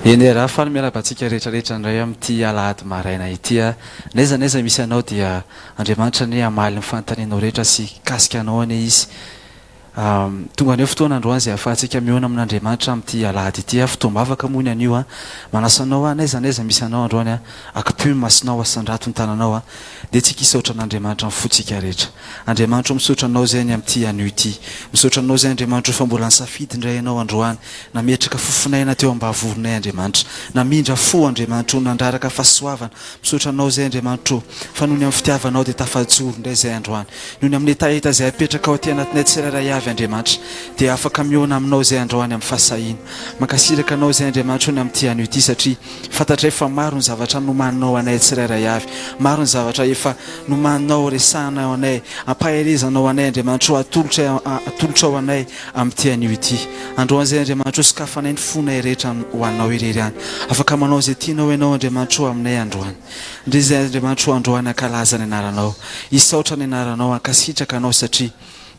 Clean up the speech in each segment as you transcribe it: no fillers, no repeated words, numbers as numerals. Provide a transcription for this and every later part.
Eny e, raha faly miarahaba antsika rehetra rehetra indray amin'ity alahady maraina ity a. N'aiza n'aiza misy anao dia Andriamanitra anie hamaly ny fanontanianao rehetra sy hikasika anao anie Izy. Tonga anio fotoana androany izay ahafahantsika mihaona amin'Andriamanitra amin'ity alahady ity. Fotoam-bavaka moa ny anio. Manasa anao aho n'aiza n'aiza misy anao androany. Akipio ny masonao, asandrato ny tananao. Ndeha tsika hisaotra an'Andriamanitra amin'ny fontsika rehetra. Andriamanitra o misaotra Anao izay ny amin'ity anio ity. Misaotra Anao izay Andriamanitra o fa mbola nisafidy indray Ianao androany. Nametraka fofon'aina teo am-bavoronay Andriamanitra. Namindra fo Andriamanitra o, nandraraka fahasoavana. Misaotra Anao izay Andriamanitra o, fa noho ny amin'ny fitiavanao dia tafajoro indray izay androany. Noho ny amin'ny hetaheta izay apetrakao aty anatinay tsirairay avy Andriamanitra, dia afaka mihaona Aminao izay androany amin'ny fahasahiana. Mankasiraka Anao izay Andriamanitra o ny amin'ity anio ity satria fantatray fa maro ny zavatra nomaninao anay tsirairay avy. Maro ny zavatra efa nomaninao resahanao anay, ampaherezanao anay Andriamanitra o, atolotra atolotrao anay amin'ity anio ity. Androany izay Andriamanitra o, sokafanay ny fonay rehetra ho Anao irery ihany. Afaka manao izay tianao Ianao Andriamanitra o aminay androany. Ndry izay Andriamanitra o androany hankalaza ny anaranao, hisaotra ny anaranao, hankasitraka Anao satria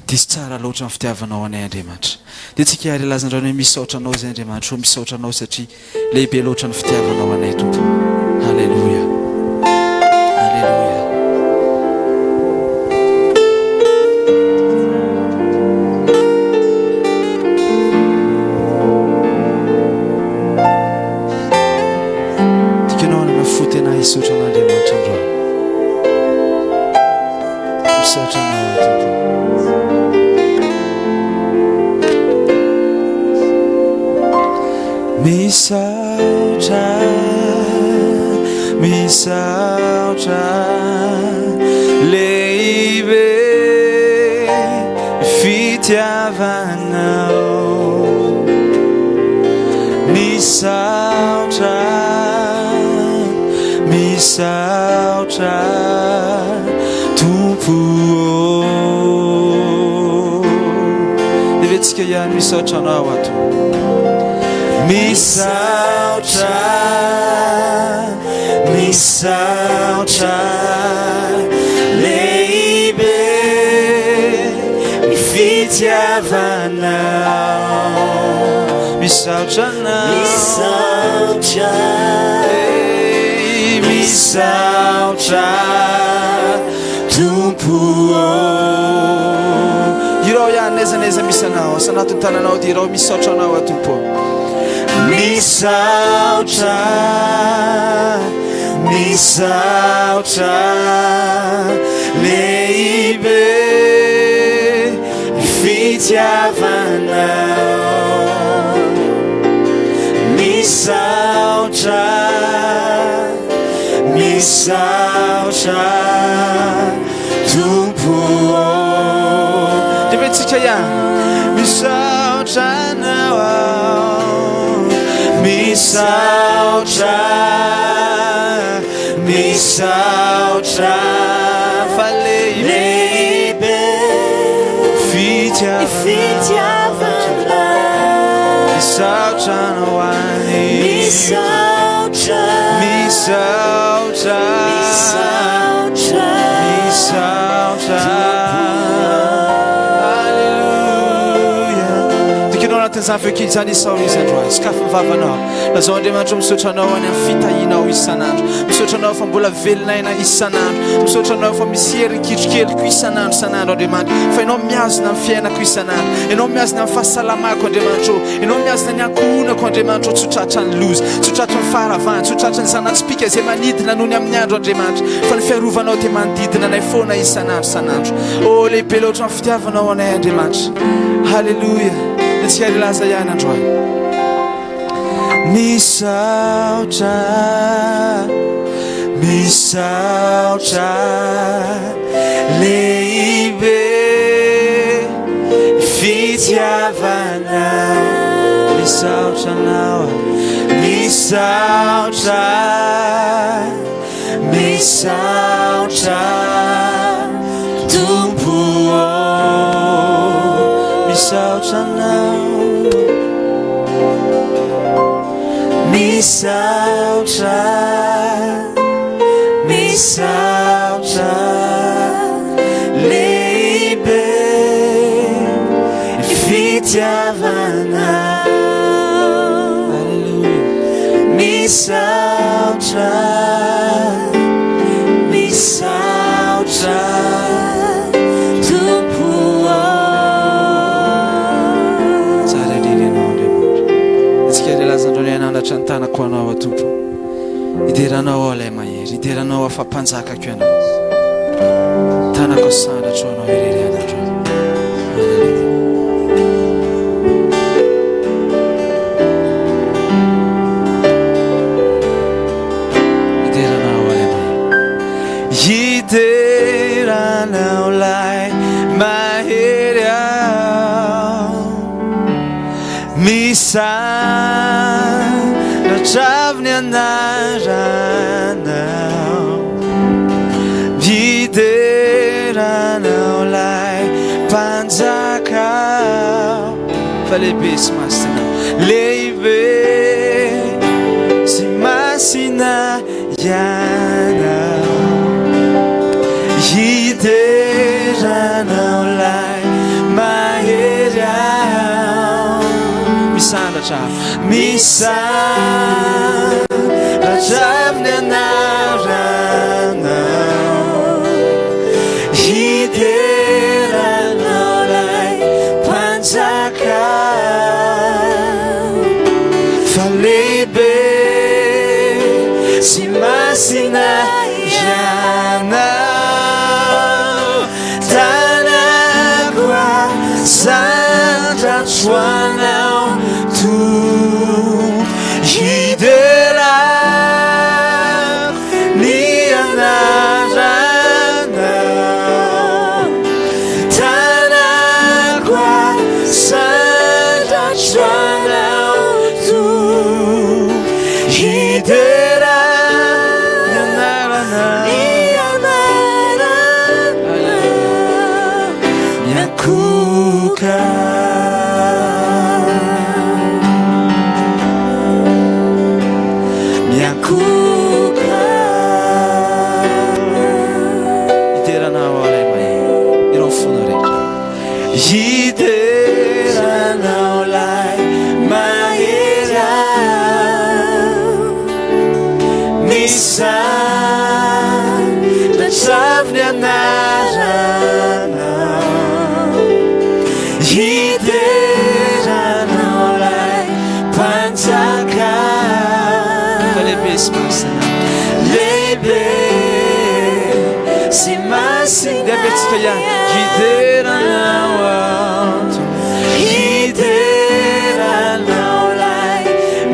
diso tsara loatra ny fitiavanao anay Andriamanitra. Dia tsika ary hilaza androany hoe misaotra Anao izay Andriamanitra o, misaotra Anao satria Lehibe loatra ny fitiavanao anay Tompo. Haleloia. Haleloia. Tiako ianao hanana fo tena hisaotra an'Andriamanitra androany. Misaotra anao Tompo. Misaotra, misaotra lehibe fitiavanao. Misaotra, misaotra Tompo ô. Lehibentsika ihany misaotra anao ato. Misaotra, misaotra lehibe ny fitiavanao. Misaotra anao. Misaotra, Hey, misaotra Tompo ô. Irao ihany n'aiza n'aiza misy anao, asanato ny tananao dia irao misaotra anao aho Tompo. Misaotra, misaotra lehibe ny fitiavanao. Misaotra, misaotra Tompo ô. Dia ihany. Misaotra anao aho. Misaotra, misaotra Fa lehibe lehibe fitiavanao. fitiavanao. Misaotra anao any. Misaotra, Misaotra. misaotra Misaotra. Alléluia. Dikanao anatin'izany feokely izany isaory izy androany. Sokafy ny vavanao. Lazao Andriamanitra misaotra anao any amin'ny fitahianao isan'andro. Misaotra anao fa mbola velon'aina isan'andro. Misaotra anao fa misy hery ny kitrokeliko isan'andro isan'andro Andriamanitra. Fa ianao mihazona ny fiainako isan'andro. Ianao mihazona ny fahasalamako Andriamanitra. Ianao mihazona ny ankohonako Andriamanitra tsy ho tratran'ny loza, tsy ho tratran'ny faharavana, tsy ho tratran'ny zana-tsipìka izay manidina noho ny amin'ny andro Andriamanitra. Fa ny fiarovanao dia manodidina anay foana isan'andro isan'andro. Oh, lehibe loatra ny fitiavanao anay Andriamanitra. Haleloia. Dia tsy hay hilaza ihany androany. Misaotra, misaotra lehibe fitiavana. Misaotra anao. Misaotra, misaotra Tompo ô. Misaotra anao. Misaotra, misaotra lehibe fitiavana. Alléluia. Misaotra, misaotra Tompo ô. Tsara indrindra Ianao Andriamanitra. Antsika ilay lazanao ny hanandratra ny tanako ho Anao aho Tompo. Hidera Anao aho ilay mahery. Hidera Anao aho fa Mpanjakako Ianao. Tanako asandratra ho Anao irery ihany androany. Haleloia. Hidera Anao aho ilay mahery. Hidera Anao ilay mahery aho. Misandratra avy ny anaranao. Hidera Anao ilay Mpanjaka. Fa lehibe sy masina. Lehibe sy masina Ianao. Hidera Anao ilay mahery aho. Misandratra avy. Misandratra avy ny anaranao. Hidera Anao ilay Mpanjaka. Fa lehibe sy masina Ianao. Tanako asandratro Anao Tompo. Hiderako ny anaranao. Tanako asandratra Anao Tompo. Hidera ny anaranao. Ny anaranao. Miankohoka. Miankohoka. Hidera Anao aho ilay mahery. Ireo fonao rehetra. Hidera Anao ilay mahery aho. Misandratra avy ny anaranao. Hidera Anao ilay Mpanjaka. Fa lehibe sy masina. Lehibe sy masina. Dia averintsika ihany. Hidera Anao aho Tompo. Hidera Anao ilay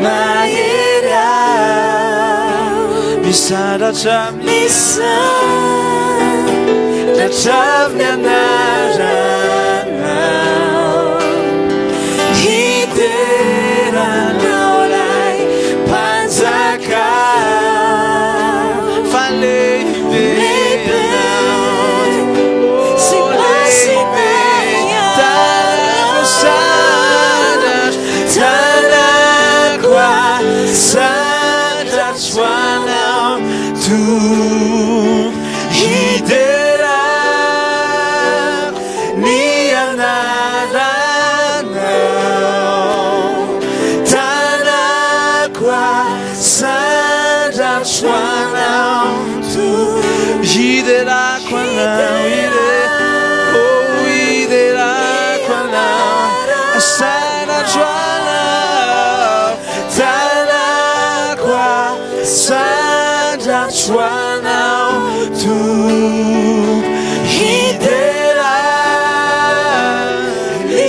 mahery aho. Misandratra Misandratra avy ny anaranao. Hidera Anao ilay Mpanjaka. Fa lehibe Lehibe Ianao. sy Oh, masina lehibe. Ianao. Tanako asandratra. Tanako asandratra Anao Tompo. Hiderako ny anaranao. Tanako asandratra Anao Tompo. Hiderako Anao, hide- oh, hiderako Anao, asandratra Anao, Tanako asandratra Anao Tompo. Hidera ny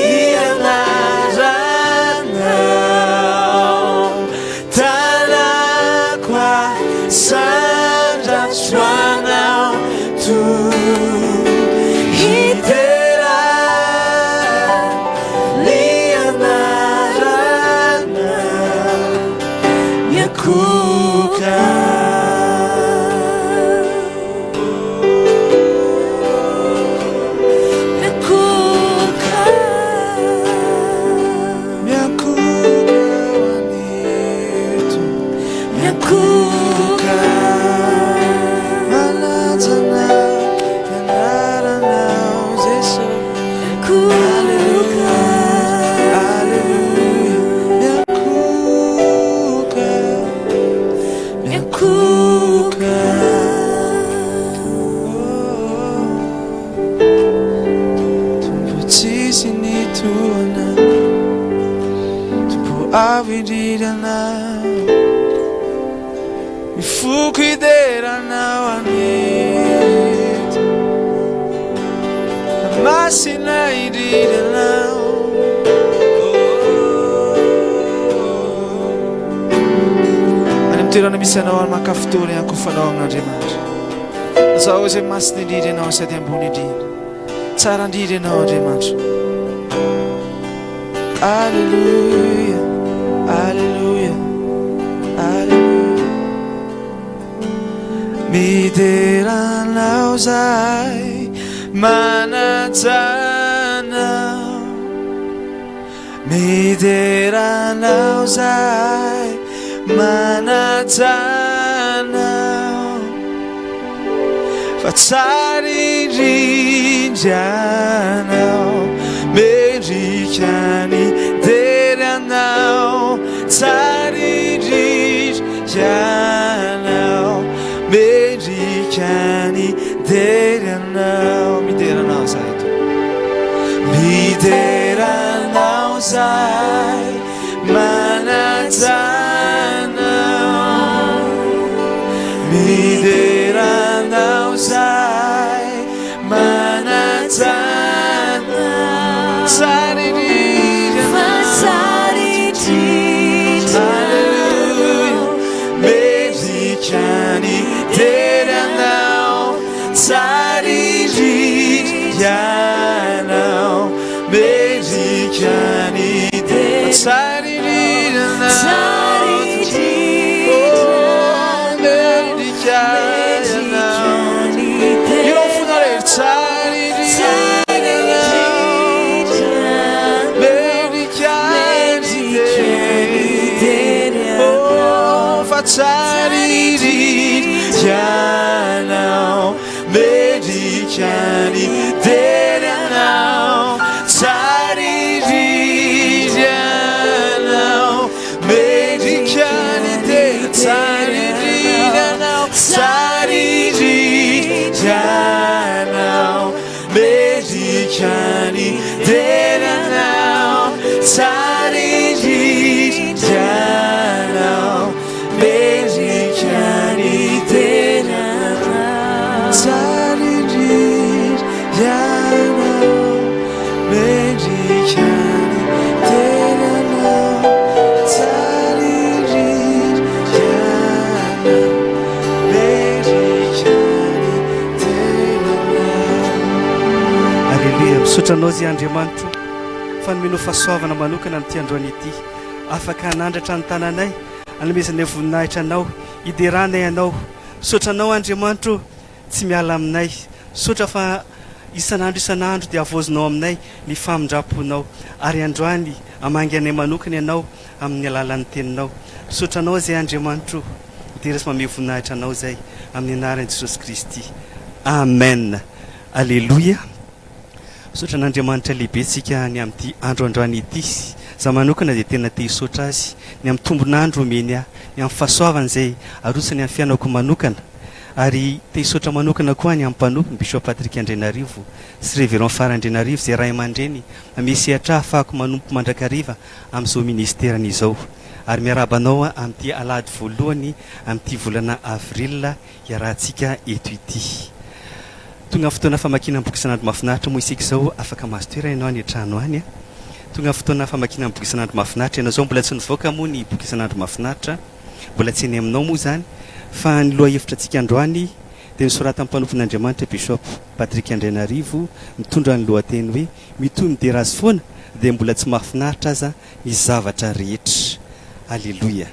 anaranao. Tanako asandratra Anao Tompo. Hidera ny anaranao. Miankohoka. Miankohoka. Miankohoka ho an'i Tompo. Miankohoka. Manaja Anao. Avo indrindra Anao. Ny foko hidera Anao anito. Masina indrindra Anao. Any amin'ny toerana misy anao ary maka fotoana hiankofanao amin'Andriamanitra. Zao izay masina indrindra ianao sady ambony indrindra. Tsara indrindra ianao Andriamanitra. Alléluia, Alléluia, Alléluia. Midera anao zahay, manaja anao. Midera anao zahay, manaja anao. Fa tsara indrindra anao, mendrika ny dera anao. Tsara indrindra anao, mendrika ny dera anao. Midera anao zahay Tompo. Midera anao zahay, manaja anao. Midera anao zahay, manaja anao. Tsara indrindra Alléluia. Mendrika ny dera anao. Tsara indrindra ianao. Mendrika ny dera. Tsara indrindra anao. Oh, mendrika ianao. Ireo fona rehetra. Tsara indrindra ianao. Mendrika ny dera. Oh, fa tsara indrindra ianao. Mendrika ny dera anao. Tsara indrindra ianao. Mendrika ny dera. Tsara indrindra ianao. Tsara indrindra ianao. Mendrika ny dera anao. Tsara indrindra ianao. Mendrika ny dera anao. Tsara indrindra ianao. Mendrika ny dera anao. Tsara indrindra ianao. Mendrika ny dera anao. Aleloia, misaotra anao zay Andriamanitro fa nomenao fahasoavana manokana amin'ity androany ity. Afaka hanandratra ny tananay, hanomezanay voninahitra anao, hideranay anao. Misaotra anao Andriamanitro tsy miala aminay. Misaotra fa isan'andro isan'andro dia havaozinao aminay ny famindram-ponao. Ary androany hamangy anay manokana ianao amin'ny alalan'ny teninao. Misaotra anao zay Andriamanitro. Midera sy mamehy voninahitra anao zay amin'ny anaran'i Jesosy Kristy. Amen. Aleloia. Misaotra an'Andriamanitra lehibe tsika ny amin'ity andro androany ity. Za manokana dia tena te hisaotra azy ny amin'ny tombon'andro omeny ahy, ny amin'ny fahasoavany izay arotsany amin'ny fiainako manokana. Ary te hisaotra manokana koa ny amin'ny mpanompony Bishop Patrick Andrianarivo sy Révérend Fara Andrianarivo izay ray aman-dreny mamehy sehatra ahy ahafahako manompo mandrakariva amin'izao ministerany izao. Ary miarahaba anao amin'ity alahady voalohany amin'ity volana avril iarahantsika eto ity. Tonga ny fotoana famakiana ny boky isan'andro mahafinaritra moa isika izao, afaka mahazo toerana ianao any an-trano any. Tonga ny fotoana famakiana ny boky isan'andro mahafinaritra ianao izao, mbola tsy nivoaka moa ny boky isan'andro mahafinaritra, mbola tsy eny aminao moa izany, fa ny lohahevitra antsika androany dia nosoratan'ny mpanompon'Andriamanitra Bishop Patrick Andrianarivo mitondra ny lohateny hoe Mitohy midera azy foana dia mbola tsy mahafinaritra aza ny zavatra rehetra. Aleloia!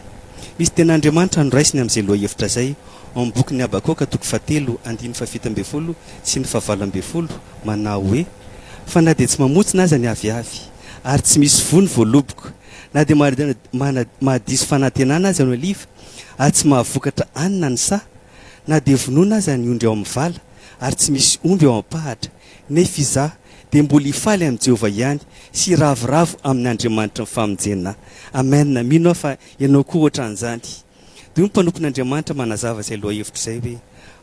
Misy tenin'Andriamanitra noraisiny amin'izay lohahevitra izay ao amin'ny bokin'i Habakoka toko fahatelo andininy fahafito ambin'ny folo sy ny fahavalo ambin'ny folo manao hoe, Fa na dia tsy mamontsina aza ny aviavy, ary tsy misy voa ny voaloboka, na dia mahadiso fanantenana aza ny oliva, ary tsy mahavokatra hanina ny saha, na dia vonoina aza ny ondry ao amin'ny vala, ary tsy misy omby ao am-pahatra, nefa izaho dia mbola hifaly amin'i Jehovah ihany sy hiravoravo amin'ny Andriamanitry ny famonjena. Amen! Mino aho fa ianao koa ohatran'izany. Dia hoy ny mpanompon'Andriamanitra manazava izay lohahevitra izay hoe,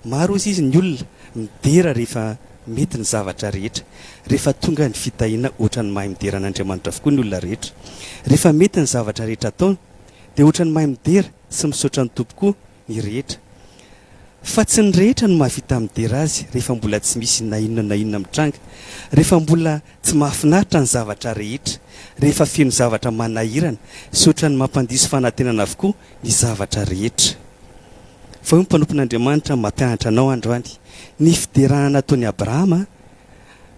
Maro hozy izy ny olona midera rehefa. mety ny zavatra rehetra. Rehefa tonga ny fitahiana ohatran'ny mahay midera an'Andriamanitra avokoa ny olona rehetra. Rehefa mety ny zavatra rehetra ataony dia ohatran'ny mahay midera sy misaotra ny Tompo koa ny rehetra. Fa tsy ny rehetra no mahavita midera Azy rehefa mbola tsy misy na inona na inona mitranga, rehefa mbola tsy mahafinaritra ny zavatra rehetra, rehefa feno zavatra manahirana sy ohatran'ny mampandiso fanantenana avokoa ny zavatra rehetra. Fa hoy ny mpanompon'Andriamanitra mampianatra anao androany, ny fiderana nataon'i Abrahama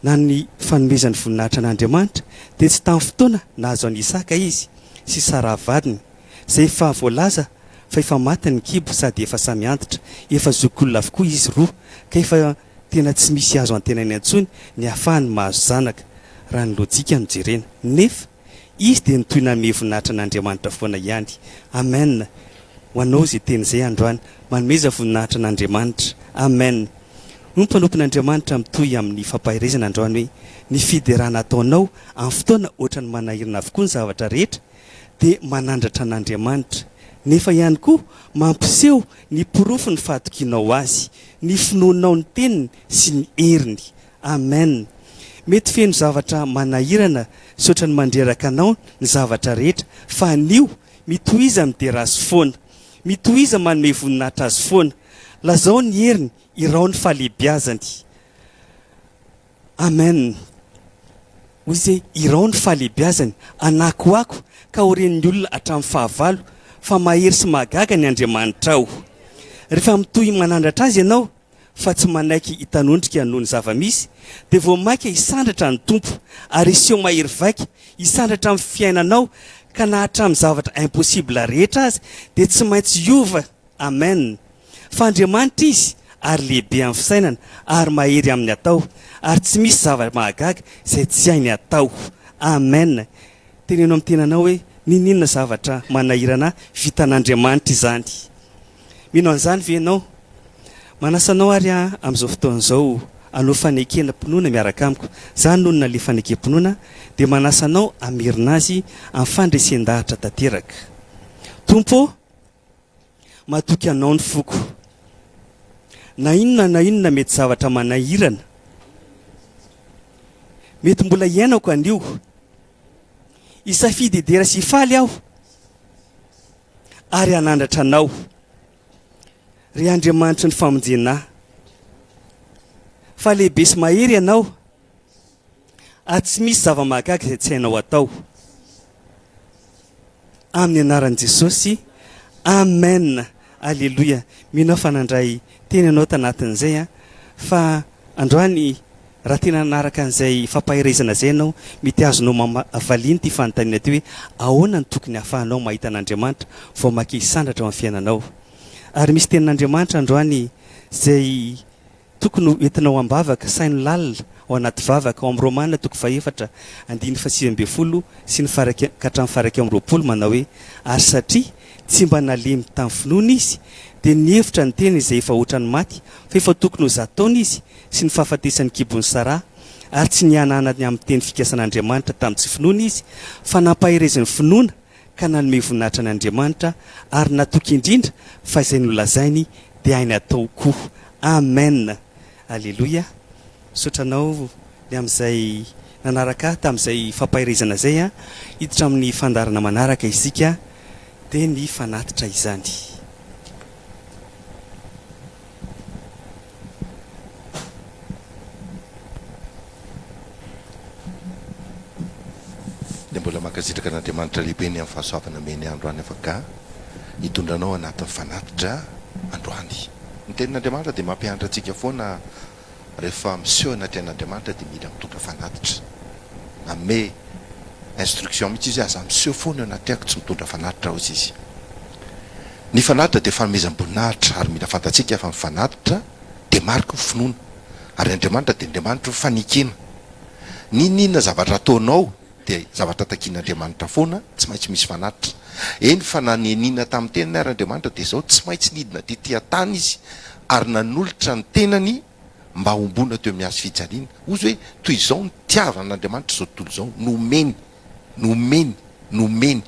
na ny fanomezany voninahitra an'Andriamanitra dia tsy tamin'ny fotoana nahazo an'i Isaka izy sy Saraha vadiny, izay efa voalaza fa efa maty ny kibo sady efa samy antitra, efa zokiolona avokoa izy roa ka efa tena tsy misy azo antenaina intsony ny hahafahany mahazo zanaka, raha ny lojika no jerena. Nefa, izy dia nitohy nanome voninahitra an'Andriamanitra foana ihany. Amen! Ho anao izay teny izay androany, manomeza voninahitra an'Andriamanitra. Amen! Hoy ny mpanompon'Andriamanitra mitohy amin'ny fampaherezana androany hoe, Ny fiderana ataonao amin'ny fotoana ohatran'ny manahirana avokoa ny zavatra rehetra dia manandratra an'Andriamanitra, nefa ihany koa mampiseho ny porofon'ny fahatokianao Azy, ny finoanao ny Teniny sy ny heriny. Amen. Mety feno zavatra manahirana sy ohatran'ny mandreraka anao ny zavatra rehetra, fa anio, mitohiza midera Azy foana. Mitohiza manome voninahitra Azy foana. Lazao ny heriny, hirao ny fahalehibiazany. Amen! Hoy izy hoe, Hirao ny fahalehibiazany, anakoako ka ho ren'ny olona hatramin'ny fahavalo fa mahery sy mahagaga ny Andriamanitrao. Rehefa mitohy manandratra Azy ianao fa tsy manaiky hitanondrika noho ny zava-misy, dia vao mainka hisandratra ny Tompo ary hiseho mahery vaika hisandratra amin'ny fiainanao ka na hatramin'ny zavatra impossible rehetra aza dia tsy maintsy hiova Amen! Fa Andriamanitra Izy ary lehibe amin'ny fisainana ary mahery amin'ny atao ary tsy misy zava-mahagaga izay tsy hainy atao. Amen! Teneno amin'ny tenanao hoe, N'inon'inona zavatra manahirana ahy, vitan'Andriamanitra izany. Mino an'izany ve ianao? Manasa anao ary aho amin'izao fotoana izao hanao fanekena-pinoana miaraka amiko. Za nony nalefa fanekem-pinoana dia manasa anao hamerina azy amin'ny fandresen-dahatra tanteraka. Tompo ô! Matoky anao ny foko. Na inona na inona mety zavatra manahirana. Mety mbola hiainako anio. Hisafidy hidera sy hifaly aho. Ary hanandratra anao. Ry Andriamanitry ny famonjena ahy. Fa lehibe sy mahery ianao. Ary tsy misy zava-mahagaga izay tsy hainao atao. Amin'ny anaran'i Jesosy. Amen. Aleloia. Mino aho fa nandray teny ianao tanatin'izay an. Fa androany raha tena nanaraka an'izay fampaherezana izay ianao, mety azonao mama valiana ity fanontaniana ity hoe ahoana no tokony hahafahanao mahita an'Andriamanitra vao maika hisandratra ao amin'ny fiainanao. Ary misy tenin'Andriamanitra androany izay Tokony ho entinao am-bavaka, saino lalina ao anaty vavaka, ao amin'ny Romana toko fahefatra andininy fahasivy ambinifolo sy ny faha iraika ka hatramin'ny faha 21 manao hoe, Ary satria tsy mba nalemy tamin'ny finoana izy, dia nihevitra ny tenany izay efa hoatran'ny maty, fa efa tokony ho zato taona izy, sy ny fahafatesan'ny kibon'i Saraha, ary tsy nihanahana ny amin'ny teny fikasan'Andriamanitra tamin'ny tsy finoana izy, fa nampaherezin'ny finoana, ka nanome voninahitra an' Andriamanitra ary natoky indrindra fa izay nolazainy dia hainy atao koa. Amen! Aleloia! Misaotra anao ny amin'izay nanaraka ahy tamin'izay fampaherezana izay an! Hiditra amin'ny fandaharana manaraka isika dia ny fanatitra izany. Dia mbola mankasitraka an'Andriamanitra lehibe ny amin'ny fahasoavana omeny androany afaka hitondra anao anatin'ny fanatitra androany. Ny tenin'Andriamanitra dia mampianatra antsika foana rehefa miseho anatrehan'Andriamanitra dia mila mitondra fanatitra. Nanome instruction mihitsy izy hoe aza miseho foana eo anatrehako tsy mitondra fanatitra hozy izy. Ny fanatitra dia fanomezam-boninahitra ary mila fantatsika fa ny fanatitra dia mariky ny finoana ary Andriamanitra dia Andriamanitry ny fanekena. N'inon'inona zavatra ataonao dia zavatra takian'Andriamanitra foana, tsy maintsy misy fanatitra. Eny fa na nianiana tamin'ny tenany ary Andriamanitra dia izao, tsy maintsy nidina tety an-tany Izy ary nanolotra ny tenany mba homboana teo amin'ny hazo fijaliana. Hozy hoe, toy izao no nitiavan'Andriamanitra izao tontolo izao, nomeny, nomeny, nomeny.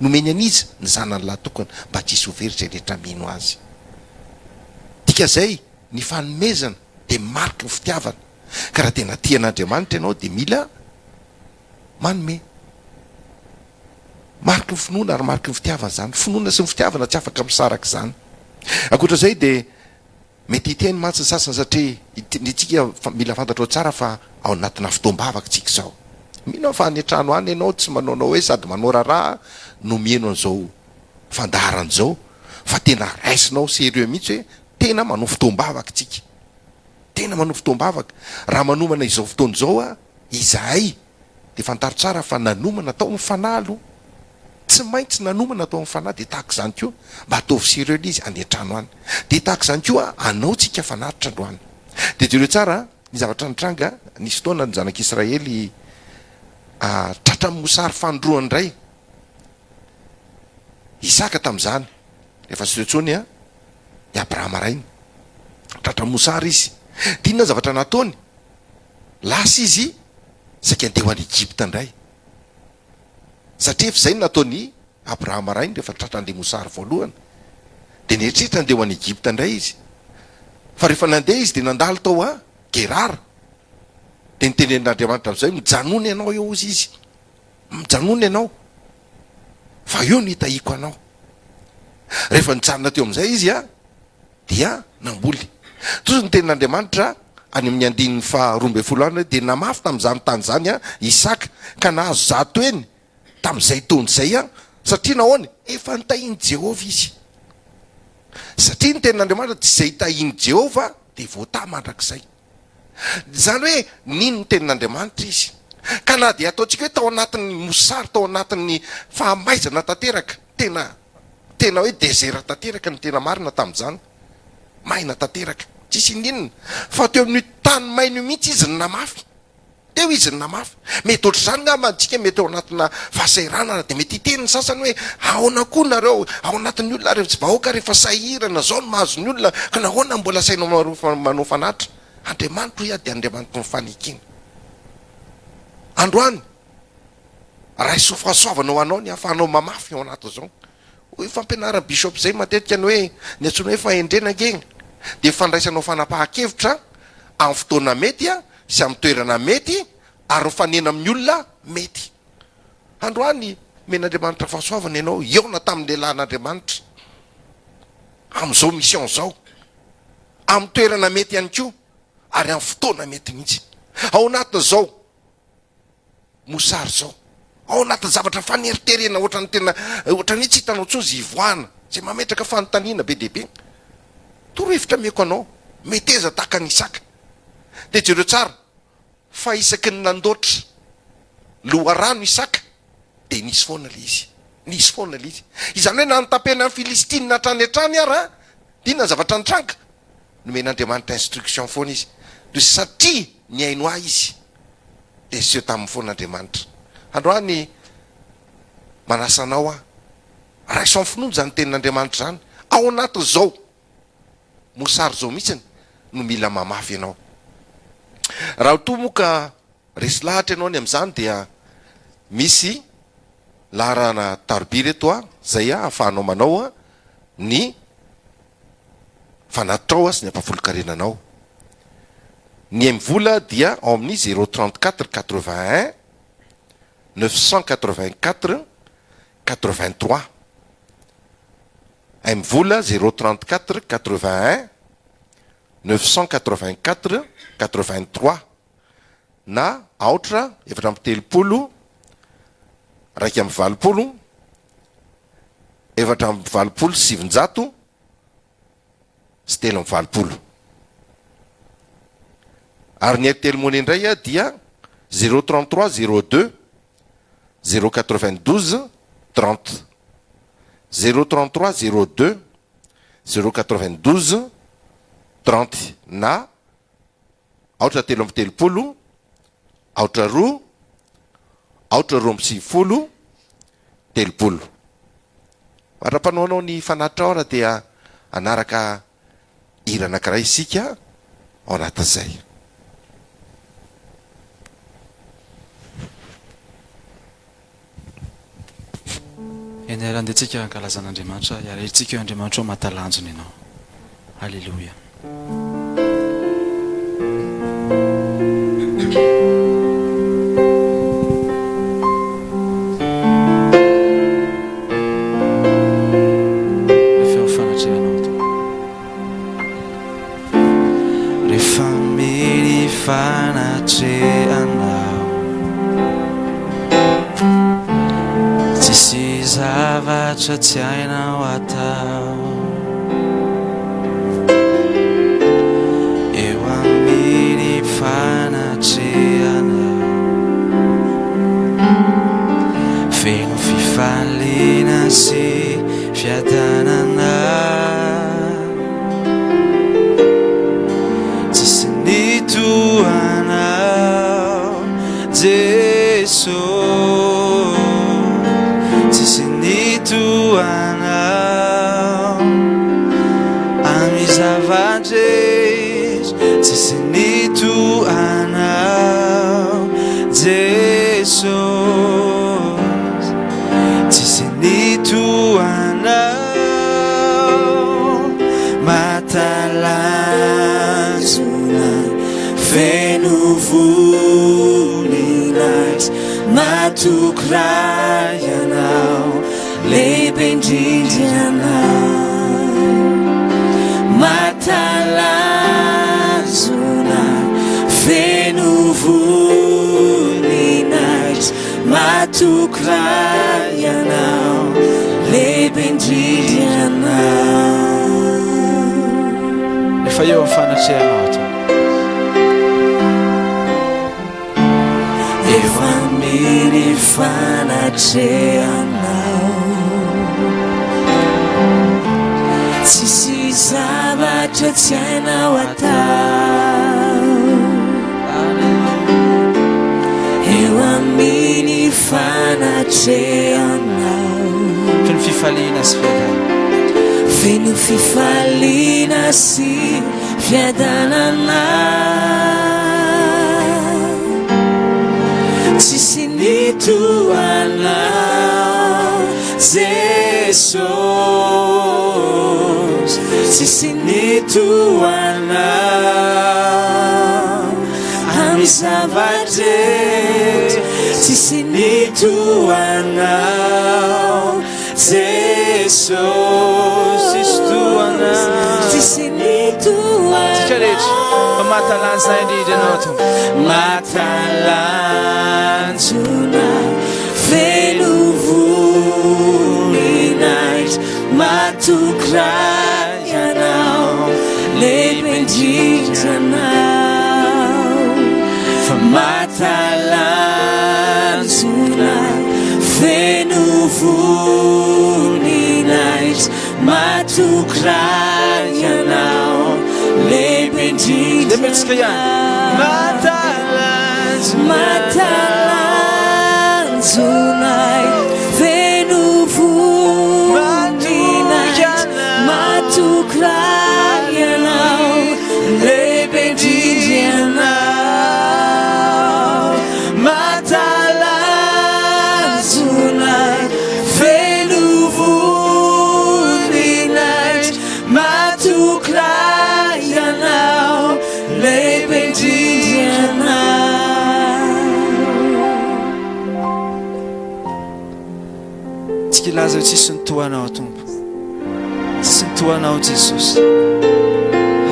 Nomeny an'iza? Ny Zanany lahy tokana, mba tsy hisy ho very izay rehetra mino Azy. Dikan'izay, ny fanomezana dia mariky ny fitiavana. Ka raha tena tia an'Andriamanitra ianao dia mila manome. Mariky ny finoana ary mariky ny fitiavana izany. Finoana sy ny fitiavana tsy afaka misaraka izany. Ankoatra izay dia mety hiteny mantsy ny sasany satria ny tsika mila fantatrao tsara fa ao anatina fotoam-bavaka tsika izao. Mino aho fa any an-trano any ianao tsy manaonao hoe sady manao raharaha no miheno an'izao fandaharana izao fa tena raisinao sérieux mihitsy hoe tena manao fotoam-bavaka tsika. Tena manao fotoam-bavaka. Raha manomana izao fotoana izao aho, izahay, dia fantaro tsara fa nanomana tao amin'ny fanahy aloha. Tsy maintsy nanomana tao amin'ny fanahy, dia tahaka izany koa, mba ataovy sérieux ilay izy any an-trano any. Dia tahaka izany koa, anao tsika fanatitra androany. Dia jereo tsara ny zavatra nitranga, nisy fotoana ny zanak'Israely tratran'ny mosary fanindroany indray. Isaka tamin'izany, rehefa tsy teo intsony i Abrahama rainy. Tratran'ny mosary izy. Dia inona ny zavatra nataony? Lasa izy saika handeha ho any Egypta indray. Satria efa izay no nataon'i Abrahama rainy rehefa tratran'ilay mosary voalohany. Dia nieritreritra handeha ho any Egypta indray izy. Fa rehefa nandeha izy dia nandalo tao a Gerara. Dia nitenenin'Andriamanitra amin'izay hoe, Mijanona ianao eo hozy izy. Mijanona ianao, fa eo no hitahiako anao. Rehefa nijanona teo amin'izay izy dia namboly. Toy ny tenin'Andriamanitra any amin'ny andininy faha 12 any hoe dia namafy tamin'izany tany izany Isaka ka nahazo zato heny tamin'izay taona izay satria nahoana? Efa nitahian'i Jehovah izy. Satria ny tenin'Andriamanitra dia izay tahian'i Jehovah dia voatahy mandrakizay. Izany hoe nino ny tenin'Andriamanitra izy. Ka na dia ataontsika hoe tao anatin'ny mosary, tao anatin'ny fahamaizana tanteraka, tena tena hoe désert tanteraka ny tena marina tamin'izany, maina tanteraka, tsisy ininona, fa teo amin'io tany maina io mihitsy izy no namafy. Teo izy no namafy. Mety ohatr'izany angamba antsika mety ao anatina fahasahiranana dia mety hiteny ny sasany hoe ahoana koa nareo ao anatin'ny olona ary tsy vahoaka rehefa sahirana zao no mahazo ny olona ka nahoana mbola asainao manao fanatitra? Andriamanitro hoy aho dia Andriamanitry ny fanekena. Androany raiso fahasoavana ho anao ny ahafahanao mamafy ao anatin'izao. Hoy fampianaran'ny Bishop izay matetika ny hoe ny antsoina hoe fahendrena ange dia fandraisanao fanapahan-kevitra amin'ny fotoana mety sy amin'ny toerana mety ary mifanena amin'ny olona mety. Androany omen'Andriamanitra fahasoavana ianao hihaona tamin'ny lehilahin'Andriamanitra amin'izao mission izao, amin'ny toerana mety ihany koa ary amin'ny fotoana mety mihitsy. Ao anatin'izao mosary izao, ao anatin'ny zavatra faneriterena ohatran'ny tena ohatran'ny hoe tsy hitanao intsony izay hivoahana, izay mametraka fanontaniana be dia be. Torohevitra ameko anao, meteza tahaka an'i Isaka. Dia jereo tsara fa isaky ny nandoatra loharano Isaka dia nisy foana ilay izy. Nisy foana ilay izy. Izany hoe na nitapenan'ny Filistina hatrany hatrany ara, dia inona ny zavatra nitranga? Nomen'Andriamanitra instruction foana izy. Dia satria nihaino ahy izy, dia niseho taminy foana Andriamanitra. Androany manasa anao aho, raiso amin'ny finoana izany tenin'Andriamanitra izany, ao anatin'izao mosary izao mihitsy no mila mamafy ianao. Raha toa moa ka resy lahatra ianao ny amin'izany dia misy laharana taroby ireto izay ahafahanao manao ny fanatitrao sy ny ampahafolon-karenanao. Ny MVola dia ao amin'ny zéro 34 81 984 83. MVola zéro 34 81 984 83 na aotra 34 81 984 83. Ary ny Airtel Money indray dia zéro 33 02 092 30. 0 33 02 092 30 na aotra 33 aotra 2 aotra 92 30. Mandra-panaonao ny fanatitra ora dia hanaraka hira anankiray isika ao anatin'izay. Eny ary andeha tsika hankalaza an'Andriamanitra, hiarahitsika eo Andriamanitra ô mahatalanjona Ianao. Aleloia. fanatrehanao. Tsisy zavatra tsy hainao atao. Eo amin'ny fanatrehanao. Feno fifaliana sy fiadanana. Tsisy ny toa anao Jeso. Tsisy ny toa anao amin'ny zava-drehetra. Tsisy ny toa anao Jeso. Tsisy ny toa anao. Mahatalanjona, feno voninahitra, matoky Ray Ianao, lehibe indrindra Ianao. Mahatalanjona, feno voninahitra, Matoky Ray Ianao, lehibe indrindra Ianao. Efa eo amin'ny fanatrehanao aho Tompo. Eo amin'ny fanatrehanao. Tsisy zavatra tsy hainao atao. Eo amin'ny fanatrehanao. Feno fifaliana sy fiadanana. Feno fifaliana sy fiadanana. Tsisy ny toa anao Jesosy. Tsisy ny toa anao. Amin'ny zava-drehetra tsisy ny toa anao Jesosy. Tsisy toa anao. Tsisy ny toa anao. Tsika rehetra, fa mahatalanjona indrindra ianao Tompo. Mahatalanjona, feno voninahitra, matoky Ray. Ianao lehibe indrindra anao fa mahatalanjona feno voninahitra matoky Ray ianao lehibe indrindra Lehibe ihany. Mahatalanjona mahatalanjona feno voninahitra Matoky Ray Ianao, lehibe indrindra Ianao. Mahatalanjona, feno voninahitra. Matoky Ray Ianao, lehibe indrindra Ianao. Tsika hilaza hoe tsisy ny toa anao Tompo. Tsisy ny toa anao Jesosy.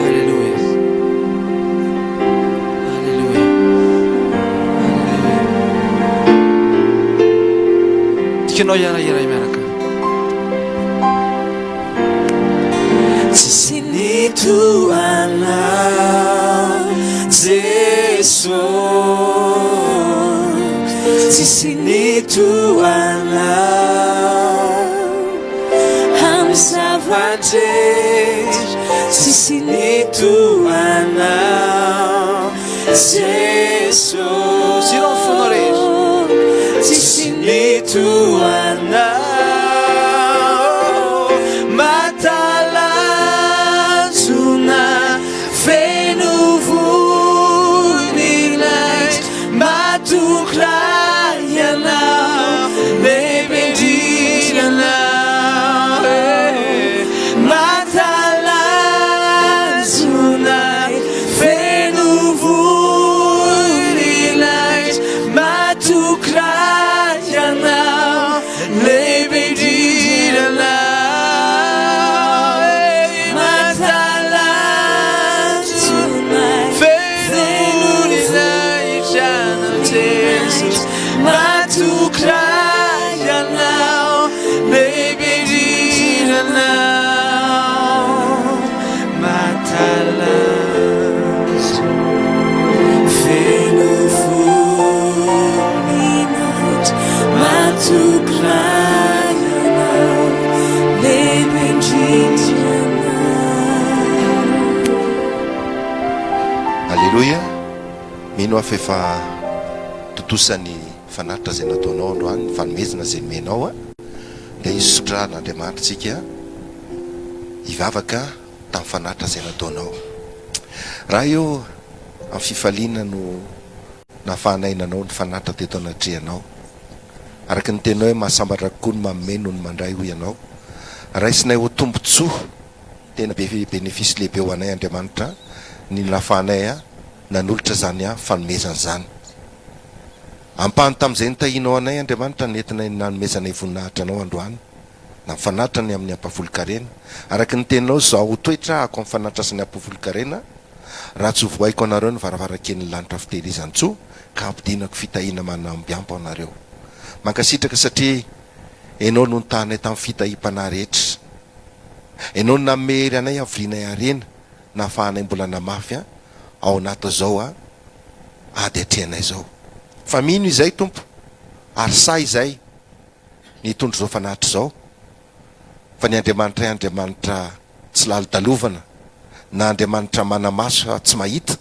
Alléluia. Alléluia. Alléluia. Tianao hiara-hira miaraka. Tsisy ny toa anao Jesosy. Tsisy ny toa anao Amin'ny zava-drehetra Tsisy ny toa anao Jesosy. Zero ny fonao rehetra. Tsisy ny toa anao Mahatalanjona feno voninahitra Matoky Ray Ianao lehibe indrindra Ianao eh. Mahatalanjona feno voninahitra Matoky Ray Ianao lehibe. Aleloia! Mino aho fa efa tontosa ny fanatitra izay nataonao androany, ny fanomezana izay nomenao. Dia hisaotra an'Andriamanitra isika hivavaka tamin'ny fanatitra izay nataonao. Raha eo amin'ny fifaliana no nahafahanay nanao ny fanatitra teto anatrehanao. Araka ny teninao hoe mahasambatra kokoa ny manome noho ny mandray hoy ianao. Raisinay ho tombontsoa tena be bénéfice lehibe ho anay Andriamanitra ny nahafahanay nanolotra izany fanomezana izany. Ampahany tamin'izay nitahianao anay Andriamanitra nentinay nanomezanay voninahitra anao androany na mifanaritra ny amin'ny ampahafolon-karena. Araka ny teninao izao toetra ako amin'ny fanatitra sy ny ampahafolon-karena raha tsy ho vohaiko anareo ny varavarakelin'ny lanitra fitehirizan-tsoa ka hampidinako fitahiana manambiampo anareo. Mankasitraka satria Enao no nitahanay tamin'ny fitahiam-panahy rehetra. Enao no nanome hery anay havorianay harena nahafahanay mbola namafy an ao anatin'izao an ady atrehanay izao. Fa mino izay Tompo ary sahy izay ny hitondra izao fanatitra izao fa ny Andriamanitray Andriamanitra tsy lalodalovana na Andriamanitra manamaso fa tsy mahita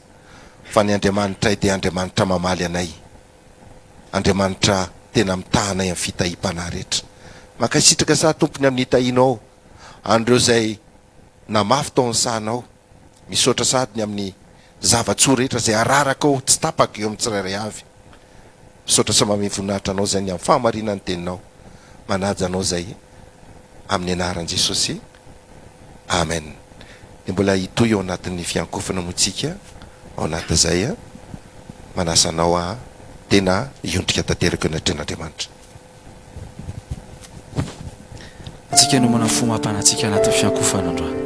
fa ny Andriamanitray dia Andriamanitra mamaly anay Andriamanitra tena mitaha anay amin'ny fitahiam-panahy rehetra. Mankasitraka saha Tompo ny amin'ny nitahianao an'ireo izay namafy tao amin'ny sahanao. Misaotra sahady ny amin'ny zava-tsoa rehetra izay ararakao tsy tapaka eo amin'ny tsirairay avy. Misaotra sy manome voninahitra anao izay ny amin'ny fahamarinan'ny teninao. Manaja anao izay amin'ny anaran'i Jesosy. Amen. Dia mbola hitohy ao anatin'ny fiankofana moa tsika ao anatin'izay. Manasa anao aho tena hiondrika tanteraka eo anatrehan'Andriamanitra. Antsika no manao fo mampanatsika anatin'ny fiankofana androany.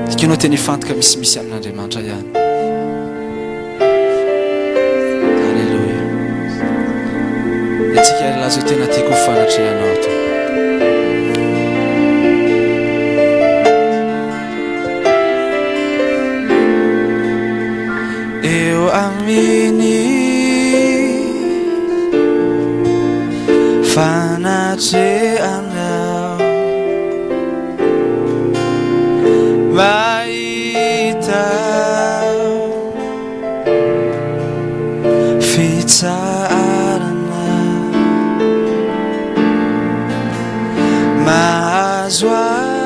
Tiako ianao tena hifantoka misimisy amin'Andriamanitra ihany. Alléluia. Antsika ry laza tena tiako ho fanatrehanao Tompo. Eo amin'ny fanatrehanao mahita fitsaharana mahazo ahy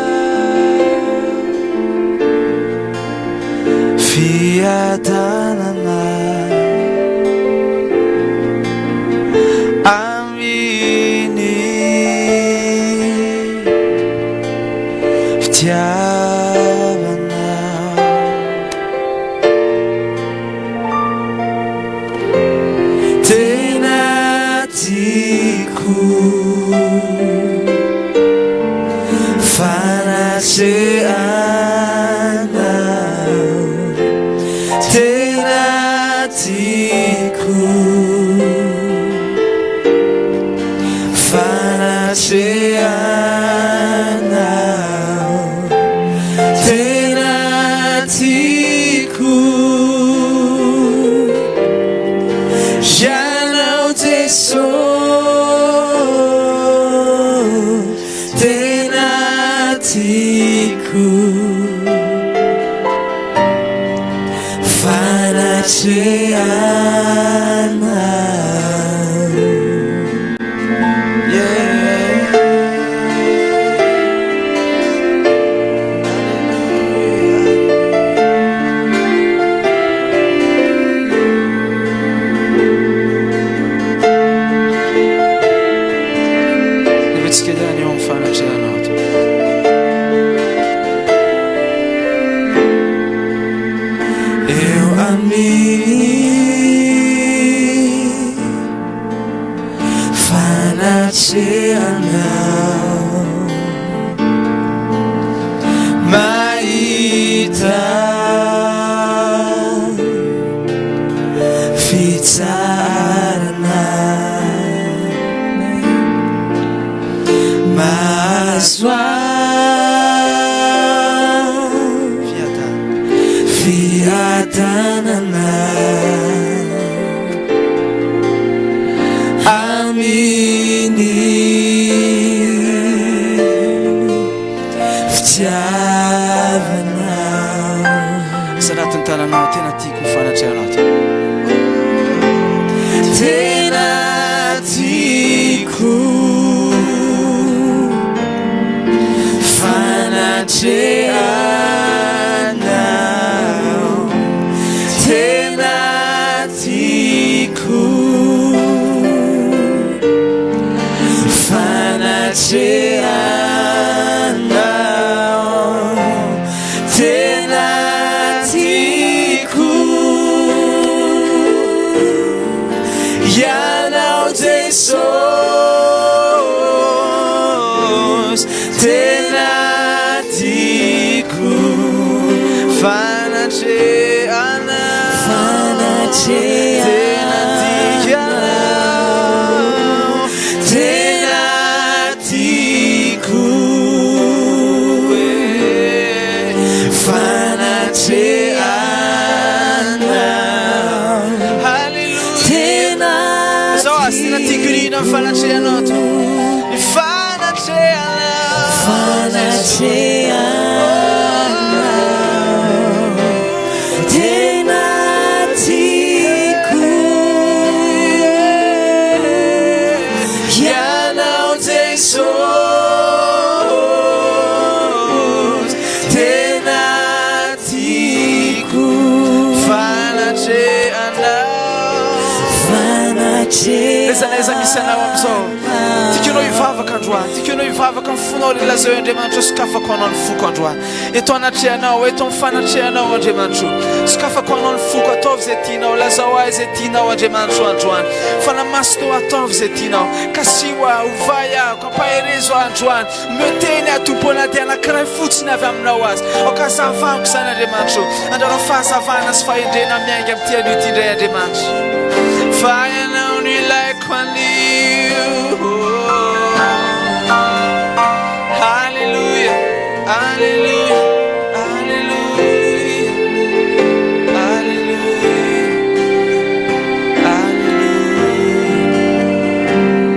Fiadanana amin'ny fitiavana. Tena tiako fanatrehanao. Tena tiako fanatrehanao Tena tiako Ianao Jesosy Tena tiako fanatrehanao. Hevetsika ihany eo amin'ny fanatrehanao Tompo. Eo amin'ny fanatrehanao mahita fitsarana mahazo fiadanana amin'ny fitiavana. Asa anatin'ny tananao tena tiako ho fanatrehanao. tiako ny fanatrehanao Tena tiako Ianao Jesosy Tena tiako Fanatrehanao Tena tiako Ianao Tena tiako Fanatrehanao Haleloia Tena Zao azy tena tiako indrindra ny fanatrehanao Tompo Ny fanatrehanao Fanatrehanao Tena tiako Ianao Jesosy Tena tiako Fanatrehanao N'aiza n'aiza misy anao amin'izao Tiako ianao hivavaka androany Tiako ianao hivavaka amin'ny fonao ry lazao Andriamanitra sokafako anao ny foko androany Eto anatrehanao eto amin'ny fanatrehanao Andriamanitro Sokafako anao ny foko ataovy izay tianao Lazao ahy izay tianao Andriamanitro androany Fanahy Masina ataovy izay tianao Kasiho aho ovay aho ampaherezo aho androany Omeo teny aho Tompo na dia anankiray fotsiny avy aminao aza Aoka hazavako izany Andriamanitro Andrarao fahazavana sy fahendrena miainga amin'ity anio ity indray Andriamanitra Fa Ianao no ilaiko anio Haleloia Haleloia Haleloia Haleloia Haleloia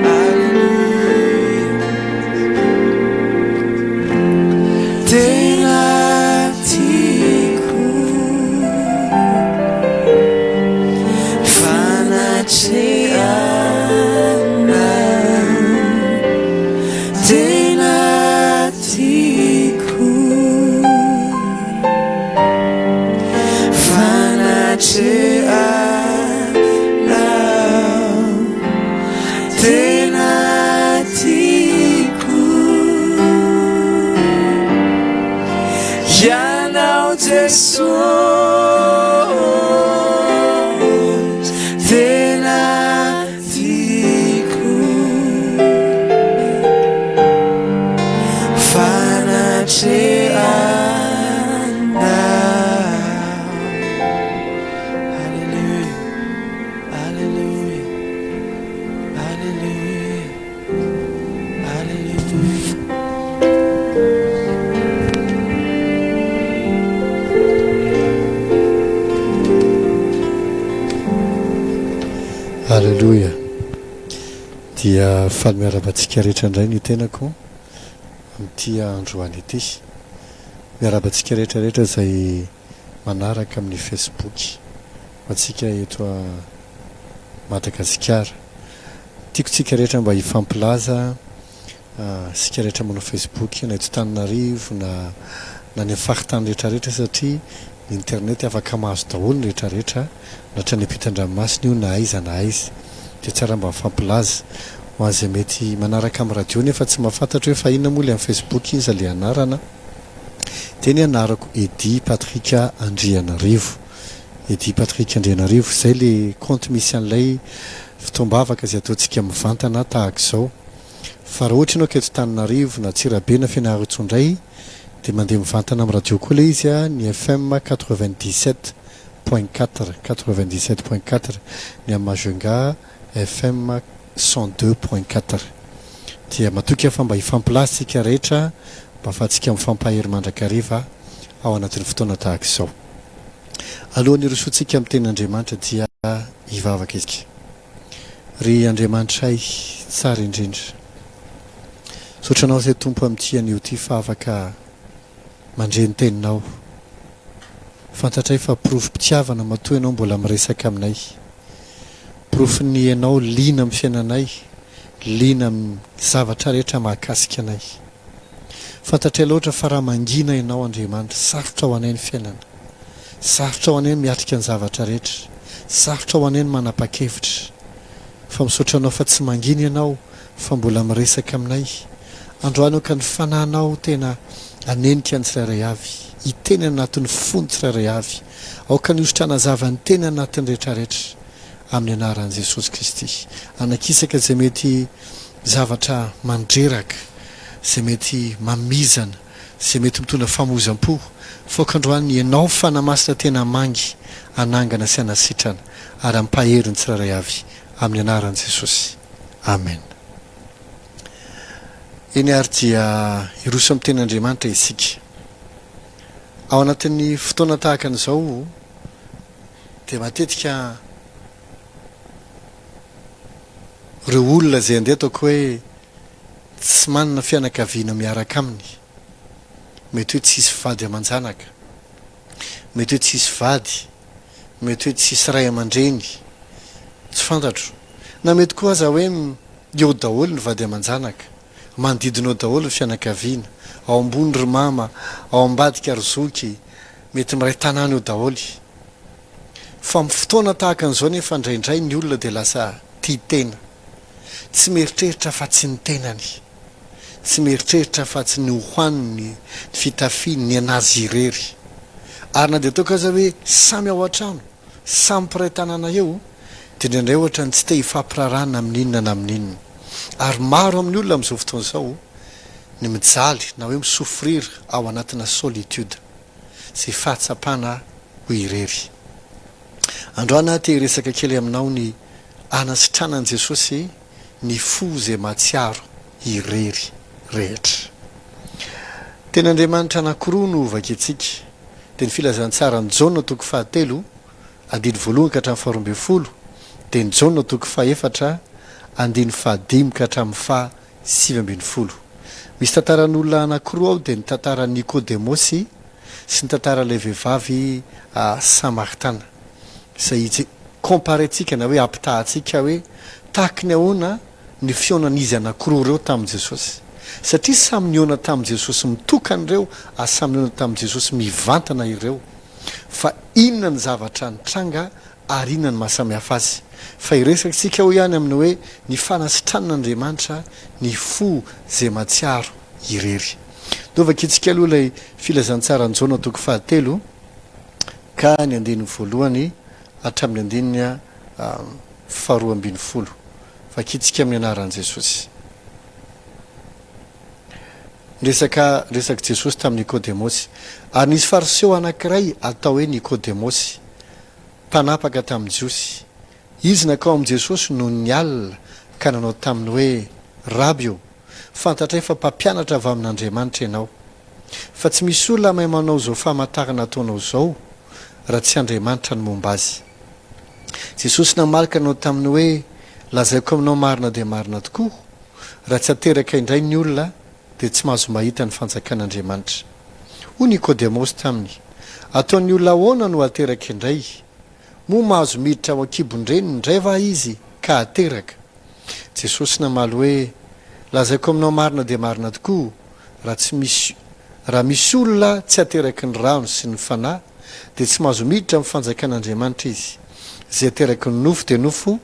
Haleloia Tena tiako Fanatrehanao Tena tiako Fanatrehanao Tena tiako Ianao Jesosy Tena tiako Fanatrehanao Haleloia Haleloia Haleloia Haleloia Aleloia! Dia faly miarahaba antsika rehetra indray ny tenako amin'ity androany ity. Miarahaba antsika rehetra rehetra izay manaraka amin'ny Facebook ho antsika eto Madagasikara. Tiako tsika rehetra mba hifampilaza Isika rehetra manao Facebook na eto Tananarivo na na any amin'ny faritany rehetra rehetra satria ny internet afaka mahazo daholo ny rehetra rehetra na hatrany ampitan-dranomasina io na aiza na aiza dia tsara mba mifampilaza. Ho an'izay mety manaraka amin'ny radio nefa tsy mahafantatra hoe fa inona moa ilay amin'ny Facebook iza ilay anarana dia ny anarako Eddy Patrick Andrianarivo Eddy Patrick Andrianarivo izay ilay kaonty misy an'ilay fotoam-bavaka izay ataontsika mivantana tahaka izao. Fa raha ohatra ianao ka eto Tananarivo na Antsirabe na Fianarantsoa indray dia mandeha mivantana amin'ny radio koa ilay izy a, ny FM 97.4, 97.4, ny amin'ny Majunga FM 102.4. Dia matoky aho fa mba hifampilaza isika rehetra mba ahafahantsika mifampahery mandrakariva ao anatin'ny fotoana tahaka izao. Alohan'ny hirosoantsika amin'ny tenin'Andriamanitra dia hivavaka isika. Ry Andriamanitray tsara indrindra. Misaotra Anao izay Tompo amin'ity anio ity fa afaka mandre ny Teninao. Fantatray fa porofom-pitiavana matoa Ianao mbola miresaka aminay. Porofon'ny Ianao liana amin'ny fiainanay, liana amin'ny zavatra rehetra mahakasika anay. Fantatray loatra fa raha mangina Ianao Andriamanitra, sarotra ho anay ny fiainana. Sarotra ho anay ny miatrika ny zavatra rehetra. Sarotra ho anay ny manapa-kevitra. Fa misaotra Anao fa tsy mangina Ianao fa mbola miresaka aminay. Androany aoka ny Fanahinao tena hanenika ny tsirairay avy, hiteny anatin'ny fon'ny tsirairay avy. Aoka ny hosotra hanazava ny teny anatin'ny rehetrarehetra. Amin'ny anaran'i Jesosy Kristy. Anakisaka izay mety zavatra mandreraka, izay mety mamizana, izay mety mitondra famoizam-po, faoka androany Ianao Fanahy Masina tena hamangy, hanangana sy hanasitrana ary hampahery ny tsirairay avy amin'ny anaran'i Jesosy. Amen. Eny ary dia hiroso amin'ny tenin'Andriamanitra isika. Ao anatin'ny fotoana tahaka an'izao dia matetika ireo olona izay andeha ataoko hoe tsy manana fianakaviana miaraka aminy, mety hoe tsisy vady aman-janaka, mety hoe tsisy vady, mety hoe tsisy ray aman-dreny, tsy fantatro, na mety koa aza hoe eo daholo ny vady aman-janaka, manodidina eo daholo ny fianakaviana, ao ambony ry mama, ao ambadika ry zoky, mety miray tanàna eo daholo. Fa amin'ny fotoana tahaka an'izao nefa indraindray ny olona dia lasa tia tena. Tsy mieritreritra afa-tsy ny tenany. Tsy mieritreritra afa-tsy ny hohaniny, ny fitafiany, ny an'azy irery. Ary na dia ataoko aza hoe samy ao an-trano, samy mpiray tanàna eo, dia indraindray ohatran'ny tsy te hifampiraharaha na amin'inona na amin'inona. Ary maro amin'ny olona amin'izao fotoana izao ny mijaly na hoe mi-souffrir ao anatina solitude, izay fahatsapana ho irery. Androany aho te hiresaka kely aminao ny anasitranan'i Jesosy ny fo izay mahatsiaro irery rehetra. Teny Andriamanitra anankiroa no hovakintsika, dia ny Filazantsaran'i Jaona toko fahatelo, andiny voalohany ka hatramin'ny faharoambinifolo, dia ny Jaona toko fahefatra, andiny fahadimy ka hatramin'ny faha 19. Misy tantaran'olona anankiroa ao dia ny tantaran'i Nikodemosy sy ny tantaran'ilay vehivavy Samaritana. Izay ije comparer-tsika na hoe ampitahantsika hoe tahaky ny ahoana ny fihaonan'izy anankiroa ireo tamin'i Jesosy. Satria samy nihaona tamin'i Jesosy mitokana ireo ary samy nihaona tamin'i Jesosy mivantana ireo. Fa inona ny zavatra nitranga ary inona no maha samihafa azy? Fa hiresaka isika hoy ihany amin'ny hoe ny fanasitranan'Andriamanitra ny fo izay mahatsiaro irery. Ndao vakintsika aloha ilay filazantsaran'i Jaona toko fahatelo ka ny andininy voalohany hatramin'ny andininy faharoa ambinifolo. Vakintsika amin'ny anaran'i Jesosy. Niresaka resak'i Jesosy tamin'i Nikodemosy. Ary nisy Fariseo anankiray atao hoe Nikodemosy, mpanapaka tamin'ny Jiosy. Izy nankao amin'i Jesosy nony ny alina ka nanao taminy hoe, Raby ô, fantatray fa mpampianatra avy amin'Andriamanitra ianao. Fa tsy misy olona mahay manao izao famantarana ataonao izao, raha tsy Andriamanitra no momba azy. Jesosy namaly ka nanao taminy hoe, Lazaiko aminao marina dia marina tokoa, Raha tsy ateraka indray ny olona, dia tsy mahazo mahita ny fanjakan'Andriamanitra. Hoy Nikodemosy taminy, Ataon'ny olona ahoana no hateraka indray? Moa mahazo miditra ao an-kibon-dreniny indray va izy ka hateraka? Jesosy namaly hoe, Lazaiko aminao marina dia marina tokoa, raha tsy misy raha misy olona tsy ateraky ny rano sy ny Fanahy, dia tsy mahazo miditra amin'ny fanjakan'Andriamanitra izy. Izay ateraky ny nofo dia nofo,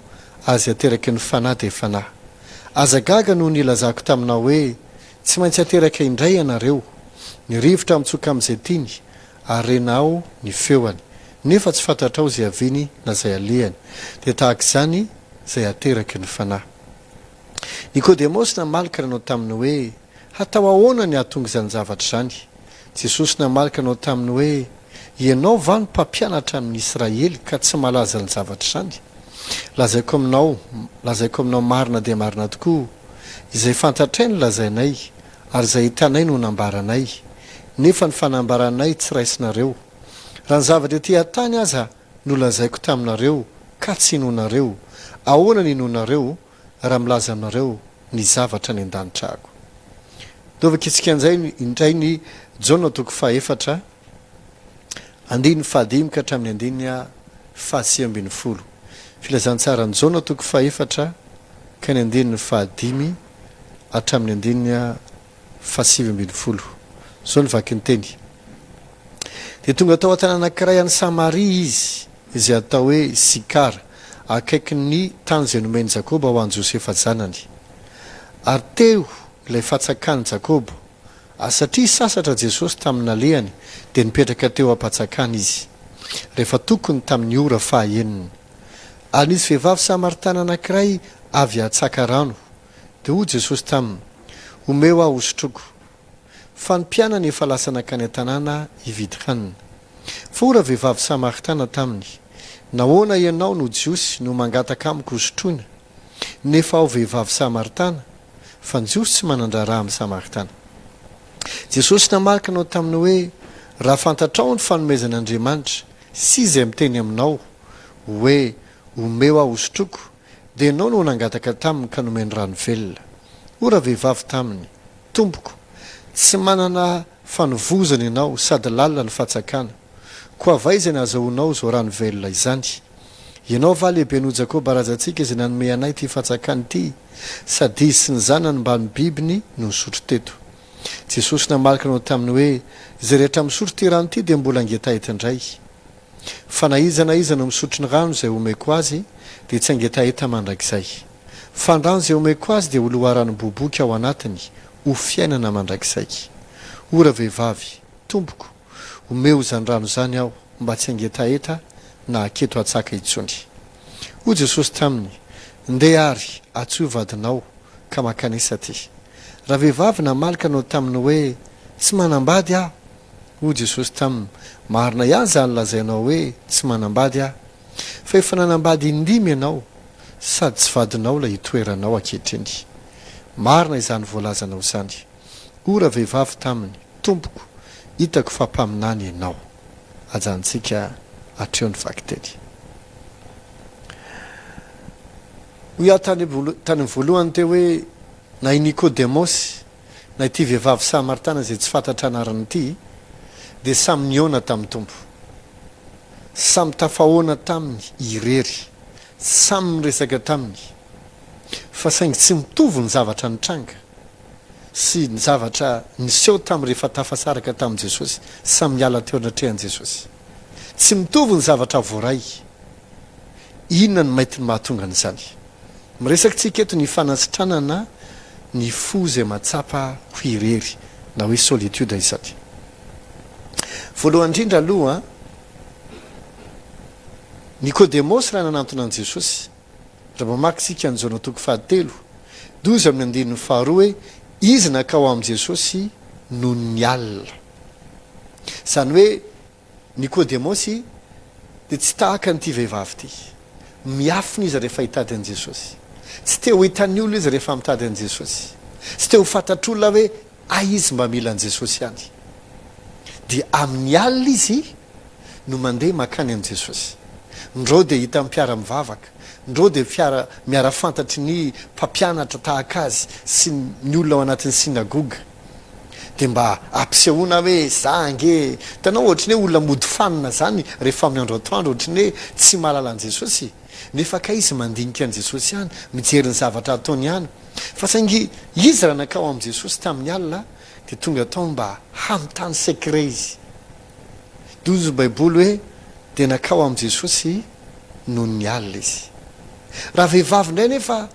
ary izay ateraky ny Fanahy dia fanahy. Aza gaga noho ny nilazako taminao hoe, Tsy maintsy ateraka indray ianareo. Ny rivotra mitsoka amin'izay tiany, ary renao ny feoany, nefa tsy fantatrao izay aviany na izay alehany. Dia tahaka izany izay ateraky ny Fanahy. Nikodemosy namaly ka nanao taminy hoe, Hatao ahoana ny hahatonga izany zavatra izany? Jesosy namaly ka nanao taminy hoe, Ianao va no mpampianatra amin'ny Israely ka tsy mahalala izany zavatra izany? Lazaiko aminao, lazaiko aminao marina dia marina tokoa, izay fantatray no lazainay, ary izay hitanay no nambaranay, nefa ny fanambaranay tsy raisinareo. Raha ny zavatra ety an-tany aza no lazaiko taminareo ka tsy inoanareo, ahoana no inoanareo raha milaza aminareo ny zavatra any an-danitra aho. Novakintsika indray indray ny Jaona toko fahaefatra, andininy fahadimy ka hatramin'ny andininy fahasivy ambinifolo. Filazantsaran'i Jaona toko fahaefatra ka ny andininy fahadimy hatramin'ny andininy fahasivy ambinifolo. Izao ny vakiny teny. Dia tonga tao an-tanàna anankiray any Samaria izy. izay atao hoe Sikara, akaikin'ny tany izay nomen'i Jakoba ho an'i Josefa zanany. Ary teo ilay fatsakan'i Jakoba. Ary satria sasatra Jesosy tamin'ny nalehany, dia nipetraka teo am-patsakana izy, rehefa tokony tamin'ny ora fahaenina. Ary nisy vehivavy Samaritana anankiray avy hatsaka rano. Dia hoy Jesosy taminy, Omeo aho hosotroiko. Fa ny mpianany efa lasa nankany an-tanàna hividy hanina. Fa hoy ravehivavy Samaritana taminy, Nahoana ianao no Jiosy no mangataka amiko hosotroina, nefa aho vehivavy Samaritana? Fa ny Jiosy tsy manan-draharaha amin'ny Samaritana. Jesosy namaly ka nanao taminy hoe, Raha fantatrao ny fanomezan'Andriamanitra sy izay miteny aminao hoe, Omeo aho hosotroiko, dia ianao no nangataka taminy ka nomeny rano velona. Hoy ravehivavy taminy, Tompoko, tsy manana fanovozana ianao sady lalina ny fatsakana. Koa avy aiza ny azahoanao izao rano velona izany? Ianao va lehibe noho Jakoba razantsika izay nanome anay ity fatsakana ity, sady izy sy ny zanany mbamin'ny bibiny no nisotro teto? Jesosy namaly ka nanao taminy hoe, Izay rehetra misotro ity rano ity dia mbola hangetaheta indray. Fa na iza na iza no misotro ny rano izay omeko azy dia tsy hangetaheta mandrakizay. Fa ny rano izay omeko azy dia ho loharanom-boboky ao anatiny ho fiainana mandrakizay. O ravehivavy, tompoko, omeo izany rano izany aho mba tsy hangetaheta na haketo hatsaka intsony. Hoy Jesosy taminy, Ndeha àry, antsoy vadinao, ka mankanesa aty. Ravehivavy namaly ka nanao taminy hoe, Tsy manambady aho. Hoy Jesosy taminy, Marina ihany izany lazainao hoe, 'Tsy manambady aho. Fa efa nanambady indimy ianao, sady tsy vadinao ilay itoeranao ankehitriny. Marina izany voalazanao izany. Hoy ravehivavy taminy, Tompoko, hitako fa mpaminany ianao. Ajanontsika hatreo ny vakiteny. Hoy aho tany tany amin'ny voalohany teo hoe, na i Nikodemosy, na ity vehivavy Samaritana izay tsy fantatra anarana ity, dia samy nihaona tamin'ny Tompo. Samy tafahaona taminy irery. Samy niresaka taminy. Fa saingy tsy mitovy ny zavatra nitranga sy ny zavatra niseho tamin'ny rehefa tafasaraka tamin'i Jesosy, samy niala teo anatrehan'i Jesosy. Tsy mitovy ny zavatra voaray. Inona no mety mahatonga an'izany? Miresaka tsika eto ny fanasitranana ny fo izay mahatsapa ho irery na hoe solitude izany. Voalohany indrindra aloha, Nikodemosy raha nanantona an'i Jesosy, raha mamaky isika an'i Jaona toko fahatelo, doza amin'ny andininy faharoa hoe izy nankao amin'i Jesosy nony ny alina. Izany hoe Nikodemosy dia tsy tahaka an'ity vehivavy ity. Miafina izy rehefa hitady an'i Jesosy. Tsy te ho hitan'ny olona izy rehefa mitady an'i Jesosy. Tsy te ho fantatr'olona hoe hay izy mba mila an'i Jesosy ihany. Dia amin'ny alina izy no mandeha mankany amin'i Jesosy. Ndrao dia hitan'ny mpiara-mivavaka, ndrao dia mpiara miara-fantatry ny mpampianatra tahaka azy sy ny olona ao anatin'ny synagoga. Dia mba ampisehoana hoe za ange, hitanao ohatry ny hoe olona mody fanina zany rehefa amin'ny andro atoandro ohatry ny hoe tsy mahalala an'i Jesosy, nefa kay izy mandinika an'i Jesosy ihany, mijery ny zavatra ataony ihany. Fa saingy izy raha nankao amin'i Jesosy tamin'ny alina dia tonga tao mba hanontany secret izy. Dia hoy ny baiboly hoe dia nankao amin'i Jesosy nony ny alina izy. Raha vehivavy indray nefa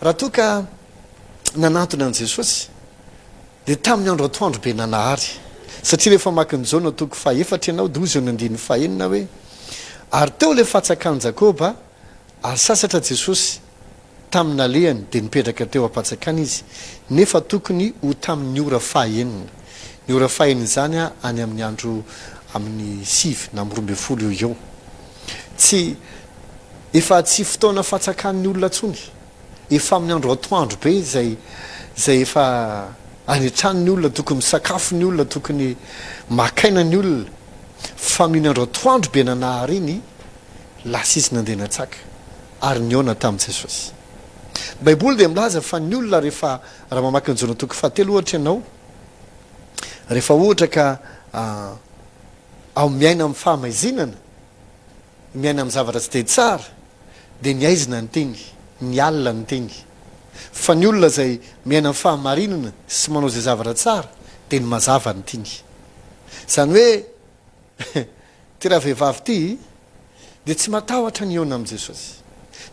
raha toa ka nanantona an'i Jesosy dia tamin'ny andro atoandro be nanahary. Satria rehefa mamaky ny Jaona toko fahaefatra ianao dia hoy izao ny andininy fahenina hoe, Ary teo ilay fatsakan'i Jakoba, ary sasatra Jesosy tamin'ny nalehany dia nipetraka teo am-patsakana izy, nefa tokony ho tamin'ny ora fahaenina. Ny ora fahenina izany any amin'ny andro amin'ny sivy na amin'ny 12 eo ho eo. Tsy, efa tsy fotoana fatsakan'ny olona intsony. Efa amin'ny andro atoandro be izay izay efa any an-trano ny olona, tokony misakafo ny olona, tokony maka aina ny olona. Fa amin'iny andro atoandro be nanahary iny, lasa izy nandeha natsaka ary nihaona tamin'i Jesosy. Ny Baiboly dia milaza fa ny olona rehefa, raha mamaky ny Jaona toko fahatelo ohatra ianao, rehefa ohatra ka ao miaina amin'ny fahamaizinana, miaina amin'ny zavatra tsy dia tsara, dia ny haizina ny teny, ny alina ny teny. Fa ny olona izay miaina amin'ny fahamarinana sy manao izay zavatra tsara dia ny mazava ny tiany. Izany hoe ity ravehivavy ity. dia tsy matahotra ny hihaona amin'i Jesosy.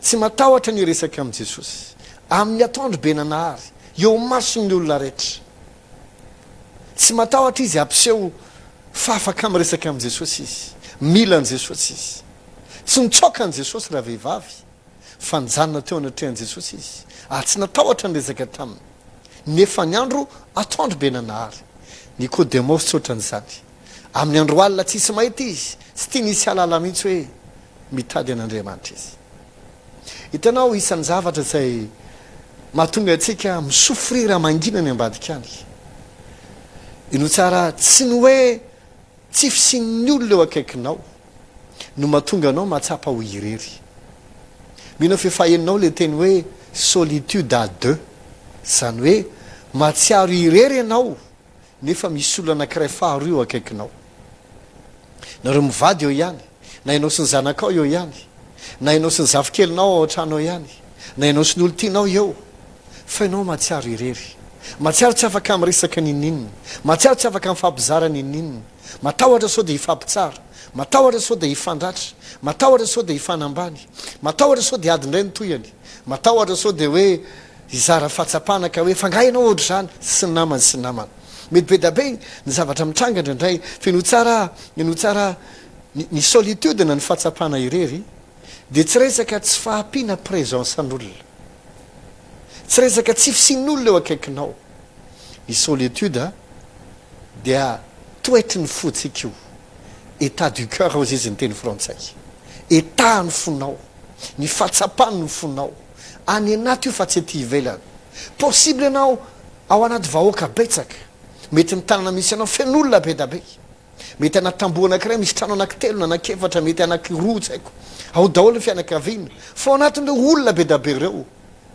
Tsy matahotra ny hiresaka amin'i Jesosy. Amin'ny atoandro be nanahary, eo imason'ny olona rehetra. Tsy matahotra izy hampiseho fa afaka miresaka amin'i Jesosy izy. Mila an'i Jesosy izy. Tsy nitsoaka an'i Jesosy ravehivavy, fa nijanona teo anatrehan'i Jesosy izy, ary tsy natahotra niresaka taminy. Nefa ny andro atoandro be nanahary. Nikodemosy tsy ohatran'izany. Amin'ny andro alina tsisy mahita izy, tsy tiany hisy hahalala mihitsy hoe mitady an'Andriamanitra izy. Hitanao, isan'ny zavatra izay mahatonga antsika mi-souffrir mangina any ambadika any, inoa tsara, tsy ny hoe tsy fisian'ny olona eo akaikinao no mahatonga anao mahatsapa ho irery. Mino aho fa efa henonao ilay teny hoe solitude à deux, izany hoe mahatsiaro irery ianao nefa misy olona anankiray faharoa eo akaikinao. Nareo mivady eo ihany, na ianao sy ny zanakao eo ihany, na ianao sy ny zafikelinao ao an-trano ao ihany, na ianao sy ny olon-tianao eo, fa ianao mahatsiaro irery. Mahatsiaro tsy afaka miresaka n'inon'inona, mahatsiaro tsy afaka mifampizara n'inon'inona, matahotra sao dia hifampitsara, matahotra sao dia hifandratra, matahotra sao dia hifanambany, matahotra sao dia ady indray ny tohiny, matahotra sao dia hoe hizara fahatsapana ka hoe f'angaha ianao ohatr'izany sy ny namany sy ny namany. Mety be da be ny zavatra mitranga indraindray. Fenoy tsara, henoy tsara, ny ny solitude na ny fahatsapana irery dia tsy resaka tsy fahampiana présence an'olona. Tsy resaka tsy fisian'olona eo akaikinao. Ny solitude dia toetry ny fontsika io. État du cœur hozy izy ny teny frantsay. État ny fonao. Ny fahatsapan'ny fonao. Any anaty io fa tsy ety ivelany. Possible ianao ao anaty vahoaka betsaka. Mety ny tanana misy anao feno olona be da be. Mety anaty tamboho anakiray misy trano anakitelo na anakefatra, mety anakiroa tsy haiko. Ao daholo ny fianakaviana. Fa ao anatin'ireo olona be da be ireo,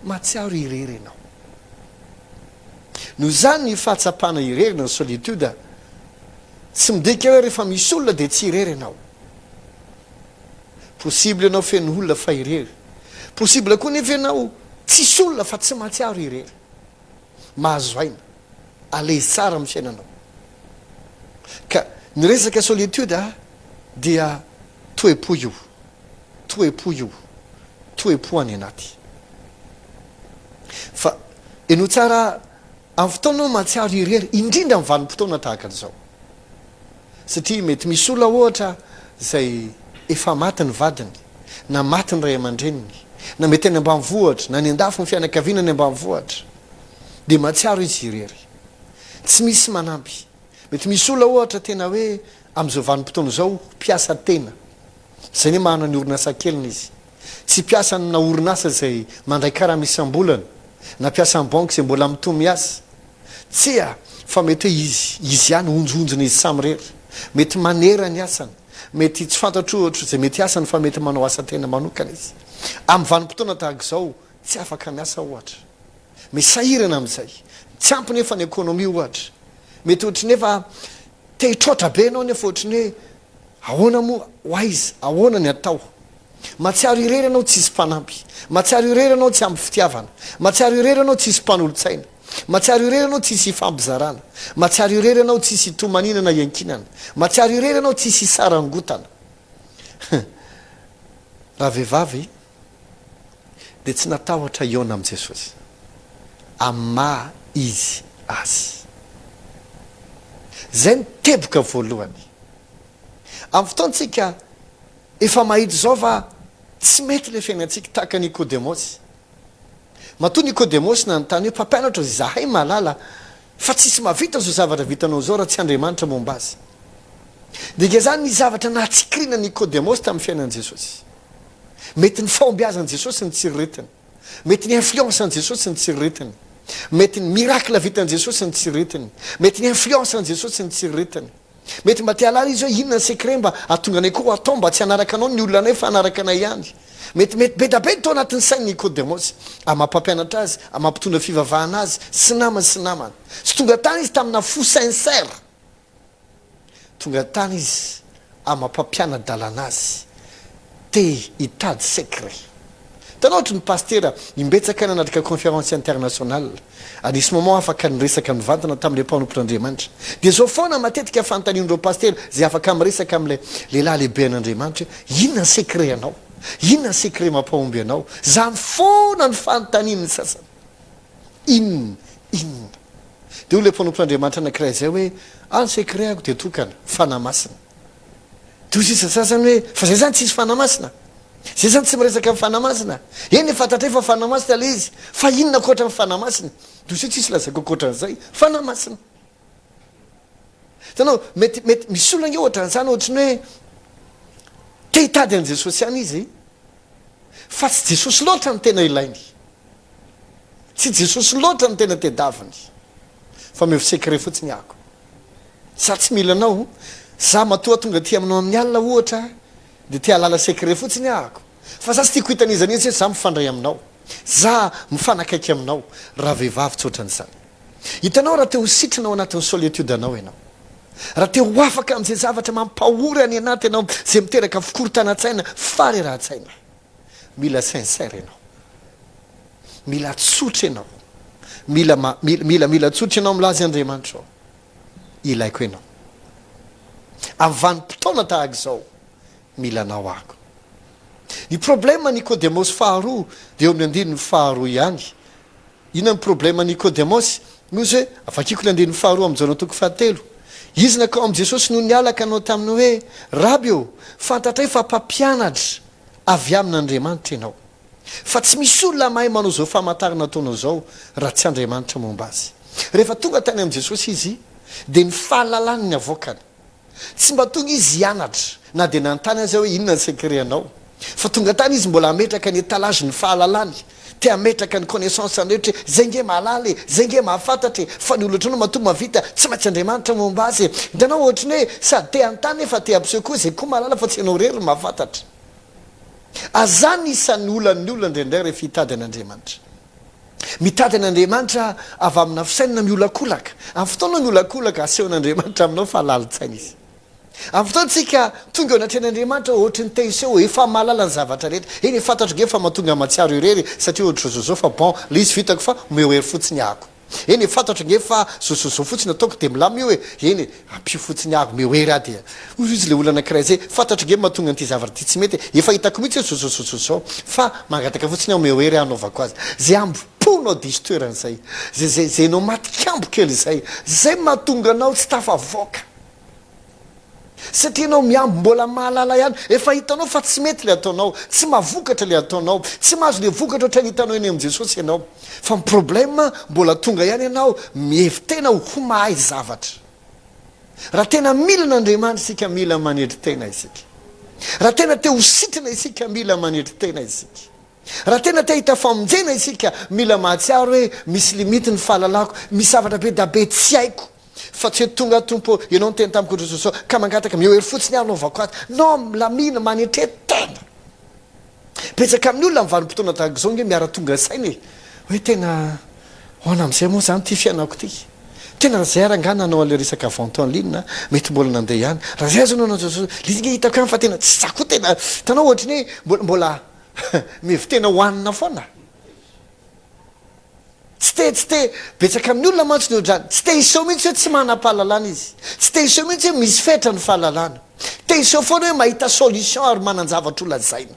mahatsiaro irery ianao. Noho izany ny fahatsapana irery na ny solitude tsy midika hoe rehefa misy olona dia tsy irery ianao. Possible ianao feno olona fa irery. Possible koa nefa ianao tsisy olona fa tsy mahatsiaro irery. Mahazo aina. À l'aise tsara amin'ny fiainanao. Ka ny resaka solitude dia toe-po io. Toe-po io. Toe-po any anaty. Fa henoy tsara Amin'ny fotoana ianao mahatsiaro irery, indrindra amin'ny vanim-potoana tahaka an'izao. Satria mety misy olona ohatra izay efa maty ny vadiny, na maty ny ray aman-dreniny, na mety any ambanivohitra, na any an-dafy ny fianakaviana any ambanivohitra, dia mahatsiaro izy irery. Tsy misy manampy. Mety misy olona ohatra tena hoe amin'izao vanim-potoana izao mpiasa tena. Izay anie manana ny orinasa keliny izy. Tsy mpiasa amina orinasa izay mandray karama isam-bolana, na mpiasa amin'ny banky izay mbola mitohy miasa. Tsia, fa mety hoe izy, izy ihany, honjohonjona izy samirery. Mety manera ny asany. Mety tsy fantatro ohatra izay mety asany fa mety manao asa tena manokana izy. Amin'ny vanim-potoana tahaka izao, tsy afaka miasa ohatra. Mety sahirana amin'izay. Tsy ampy nefa ny ekonomia ohatra. Mety ohatry ny efa te hitroatra be ianao nefa ohatry ny hoe Ahoana moa ho aiza? Ahoana ny atao? Mahatsiaro irery ianao tsisy mpanampy. Mahatsiaro irery ianao tsy ampy fitiavana. Mahatsiaro irery ianao tsisy mpanolo-tsaina. Mahatsiaro irery ianao tsisy ifampizarana. Mahatsiaro irery ianao tsisy itomaniana na iankinana. Mahatsiaro irery ianao tsisy isarangotana. Ravehivavy dia tsy natahotra hihaona amin'i Jesosy amin'ny maha izy azy. Izay no teboka voalohany. Amin'ny fotoantsika efa mahita izao fa tsy mety ilay fiainantsika tahaka an'i Nikodemosy. Matoa Nikodemosy nanontany hoe mpampianatra izahay mahalala fa tsisy mahavita izao zavatra vitanao izao raha tsy Andriamanitra momba azy. Dika izany ny zavatra nahatsikirina an'i Nikodemosy tamin'ny fiainan'i Jesosy. Mety ny fahombiazan'i Jesosy ny tsiriritiny. Mety ny influence an'i Jesosy ny tsiriritiny. Mety ny miracle vitan'i Jesosy ny tsiriritiny. Mety ny influence an'i Jesosy ny tsiriritiny. Mety mba te hahalala izy hoe inona ny secret mba hahatonga anay koa atao mba tsy hanaraka anao ny olona anay fa hanaraka anay ihany. Mety mety be da be ny tao anatin'ny sain'i Nikodemosy. Amin'ny maha mpampianatra azy, amin'ny maha mpitondra fivavahana azy, sy namany sy namany. Tsy tonga tany izy tamina fo sincère. Tonga tany izy ama mpampiana-dalana azy te hitady secret. Hitanao ohatry ny pasitera, imbetsaka nanatrika conférence internationale, ary nisy moment afaka niresaka nivantana tamin'ilay mpanompon'Andriamanitra. Dia izao foana matetika fanontanian'ireo pasitera izay afaka miresaka amin'ilay lehilahy lehibe an'Andriamanitra hoe, inona ny secret anao? Inona ny secret mampahomby anao? Izany foana ny fanontanian'ny sasany. Inona? Inona? Dia hoy ilay mpanompon'Andriamanitra anankiray izay hoe, ah ny secret-ako dia tokana, Fanahy Masina. Dia hoy sisa sasany hoe, fa zay zany tsisy Fanahy Masina? Zay zany tsy miresaka ny Fanahy Masina? Eny e, fantatray fa Fanahy Masina ilay izy, fa inona ankoatra ny Fanahy Masina? Dia hoy sisa, tsisy lazaiko ankoatran'izay, Fanahy Masina. Hitanao, mety, mety, misy olona ange ohatran'izany, ohatry ny hoe te hitady an'i Jesosy ihany izy, fa tsy Jesosy loatra no tena ilainy. Tsy Jesosy loatra no tena tedaviny, fa omeo secret fotsiny ako. Za tsy mila anao, za matoa tonga aty aminao amin'ny alina ohatra dia te hahalala secret fotsiny ahako, fa za tsy tiako hitan'iza n'iza hoe za mifandray aminao, za mifanakaiky aminao, raha vehivavy tsy ohatran'izany. Hitanao raha te ho sitrana ao anatin'ny solitude anao ianao, raha te ho afaka amin'izay zavatra mampahory any anaty ianao, izay miteraka fikorontanan-tsaina, faharerahan-tsaina, Mila sincère ianao. Mila tsotra ianao. Mila ma, mila, mila, mila tsotra ianao milaza Andriamanitra ô, ilaiko ianao. Amin'ny vanim-potoana tahaka izao, mila anao aho. Ny problème Nikodemosy faharoa dia eo amin'ny andininy faharoa ihany. Inona ny problème Nikodemosy? Hoy izy hoe, vakiko ny andininy faharoa amin'ny Jaona toko fahatelo. Izy nankao amin'i Jesosy nony niala ka nanao taminy hoe, Raby ô, fantatray fa mpampianatra avy amin'Andriamanitra ianao. Fa tsy misy olona mahay manao izao famantarana ataonao izao raha tsy Andriamanitra momba azy. Rehefa tonga tany amin'i Jesosy izy, dia ny fahalalany ny avoakany. Tsy mba tonga izy hianatra, na dia nanontany aza hoe inona ny secret anao. Fa tonga tany izy mbola hametraka ny étalage ny fahalalany, te hametraka ny connaissance ny rehetra hoe zay nge mahalala e, zay nge mahafantatra e, fa ny olona ohatranao matoa mahavita tsy maintsy Andriamanitra momba azy e. Hitanao ohatry ny hoe sady te hanontany nefa te hampiseho koa zay koa mahalala fa tsy ianao irery no mahafantatra. Aza ny isan'ny olan'ny olona indraindray rehefa hitady an'Andriamanitra. Mitady an'Andriamanitra avy amina fisainana miolakolaka. Amin'ny fotoana miolakolaka, asehon'Andriamanitra aminao fa lalin-tsaina izy. Amin'ny fotoana tsika tonga eo anatrehan'Andriamanitra ohatry ny te hiseho efa mahalala ny zavatra rehetra. Eny e, fantatro nge fa mahatonga mahatsiaro irery satria ohatry zao zao fa bon, le izy vitako fa omeo hery fotsiny ahako. Eny e, fantatro nge fa zao zao zao fotsiny ataoko dia milamina io e. Eny e, ampio fotsiny ahako, omeo hery aho dia. Hoy izy le olona anakiray zay, fantatro nge mahatonga an'ity zavatra ity tsy mety e, efa hitako mihitsy hoe zao zao zao zao zao fa mangataka fotsiny aho omeo hery aho hanaovako azy. Zay ambo-ponao diso toerana zay, zay zay zay enao matin-kambo kely zay, zay mahatonga anao tsy tafavoaka. Satria ianao mihambo mbola mahalala ihany, efa hitanao fa tsy mety ilay ataonao, tsy mahavokatra ilay ataonao, tsy mahazo ilay vokatra ohatran'ny hitanao eny amin'i Jesosy ianao. Fa ny problème mbola tonga ihany ianao mihevi-tena ho mahay zavatra. Raha tena mila an'Andriamanitra isika mila manetry tena isika. Raha tena te ho sitrana isika mila manetry tena isika. Raha tena te hahita famonjena isika, mila mahatsiaro hoe misy limite ny fahalalako, misy zavatra be da be tsy haiko. Fa tsy hoe tonga aho Tompo ô, Ianao niteny tamiko ohatr'izao izao, ka mangataka mihoery fotsiny aho hanaovako azy. Non, milamina, manetre tena. Betsaka amin'ny olona amin'ny vanim-potoana tahaka izao ange miara-tonga saina e, hoe tena ahoana amin'izay moa izany ity fiainako ity? Tena raha izay ary angaha nanao an'ilay resaka vente en ligne, mety mbola nandeha ihany. Raha izay aza nanao an'izao izao, ilay izy ange hitako ihany fa tena tsy za koa tena, hitanao ohatry ny hoe mbola mbola Mihevi-tena ho hanina foana. Tsy te, tsy te, betsaka amin'ny olona mantsy ny ohatr'izany, tsy te hiseho mihitsy hoe tsy manam-pahalalana izy. Tsy te hiseho mihitsy hoe misy fetra ny fahalalana. Te hiseho foana hoe mahita solution ary manan-javatra ho lazaina.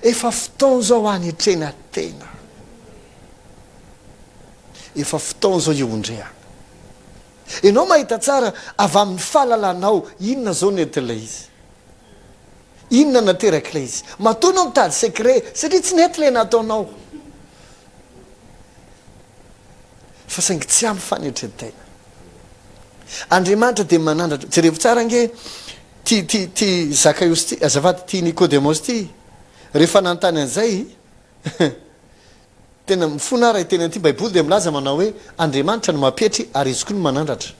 Efa fotoana izao hanetrena tena. Efa fotoana izao hiondrehana. Ianao mahita tsara avy amin'ny fahalalanao inona izao no entin'ilay izy. Inona naterak'ilay izy? Matoa ianao mitady secret satria tsy nety ilay nataonao. Fa saingy tsy ampy fanetren-tena. Andriamanitra dia manandratra. Jerevo tsara ange ty ty ty Zakaiosy ty, azafady, ty Nikodemosy ty, rehefa nanontany an'izay, Tena mifona aho raha hiteny an'ity, Baiboly dia milaza manao hoe Andriamanitra no mampietry ary Izy koa no manandratra.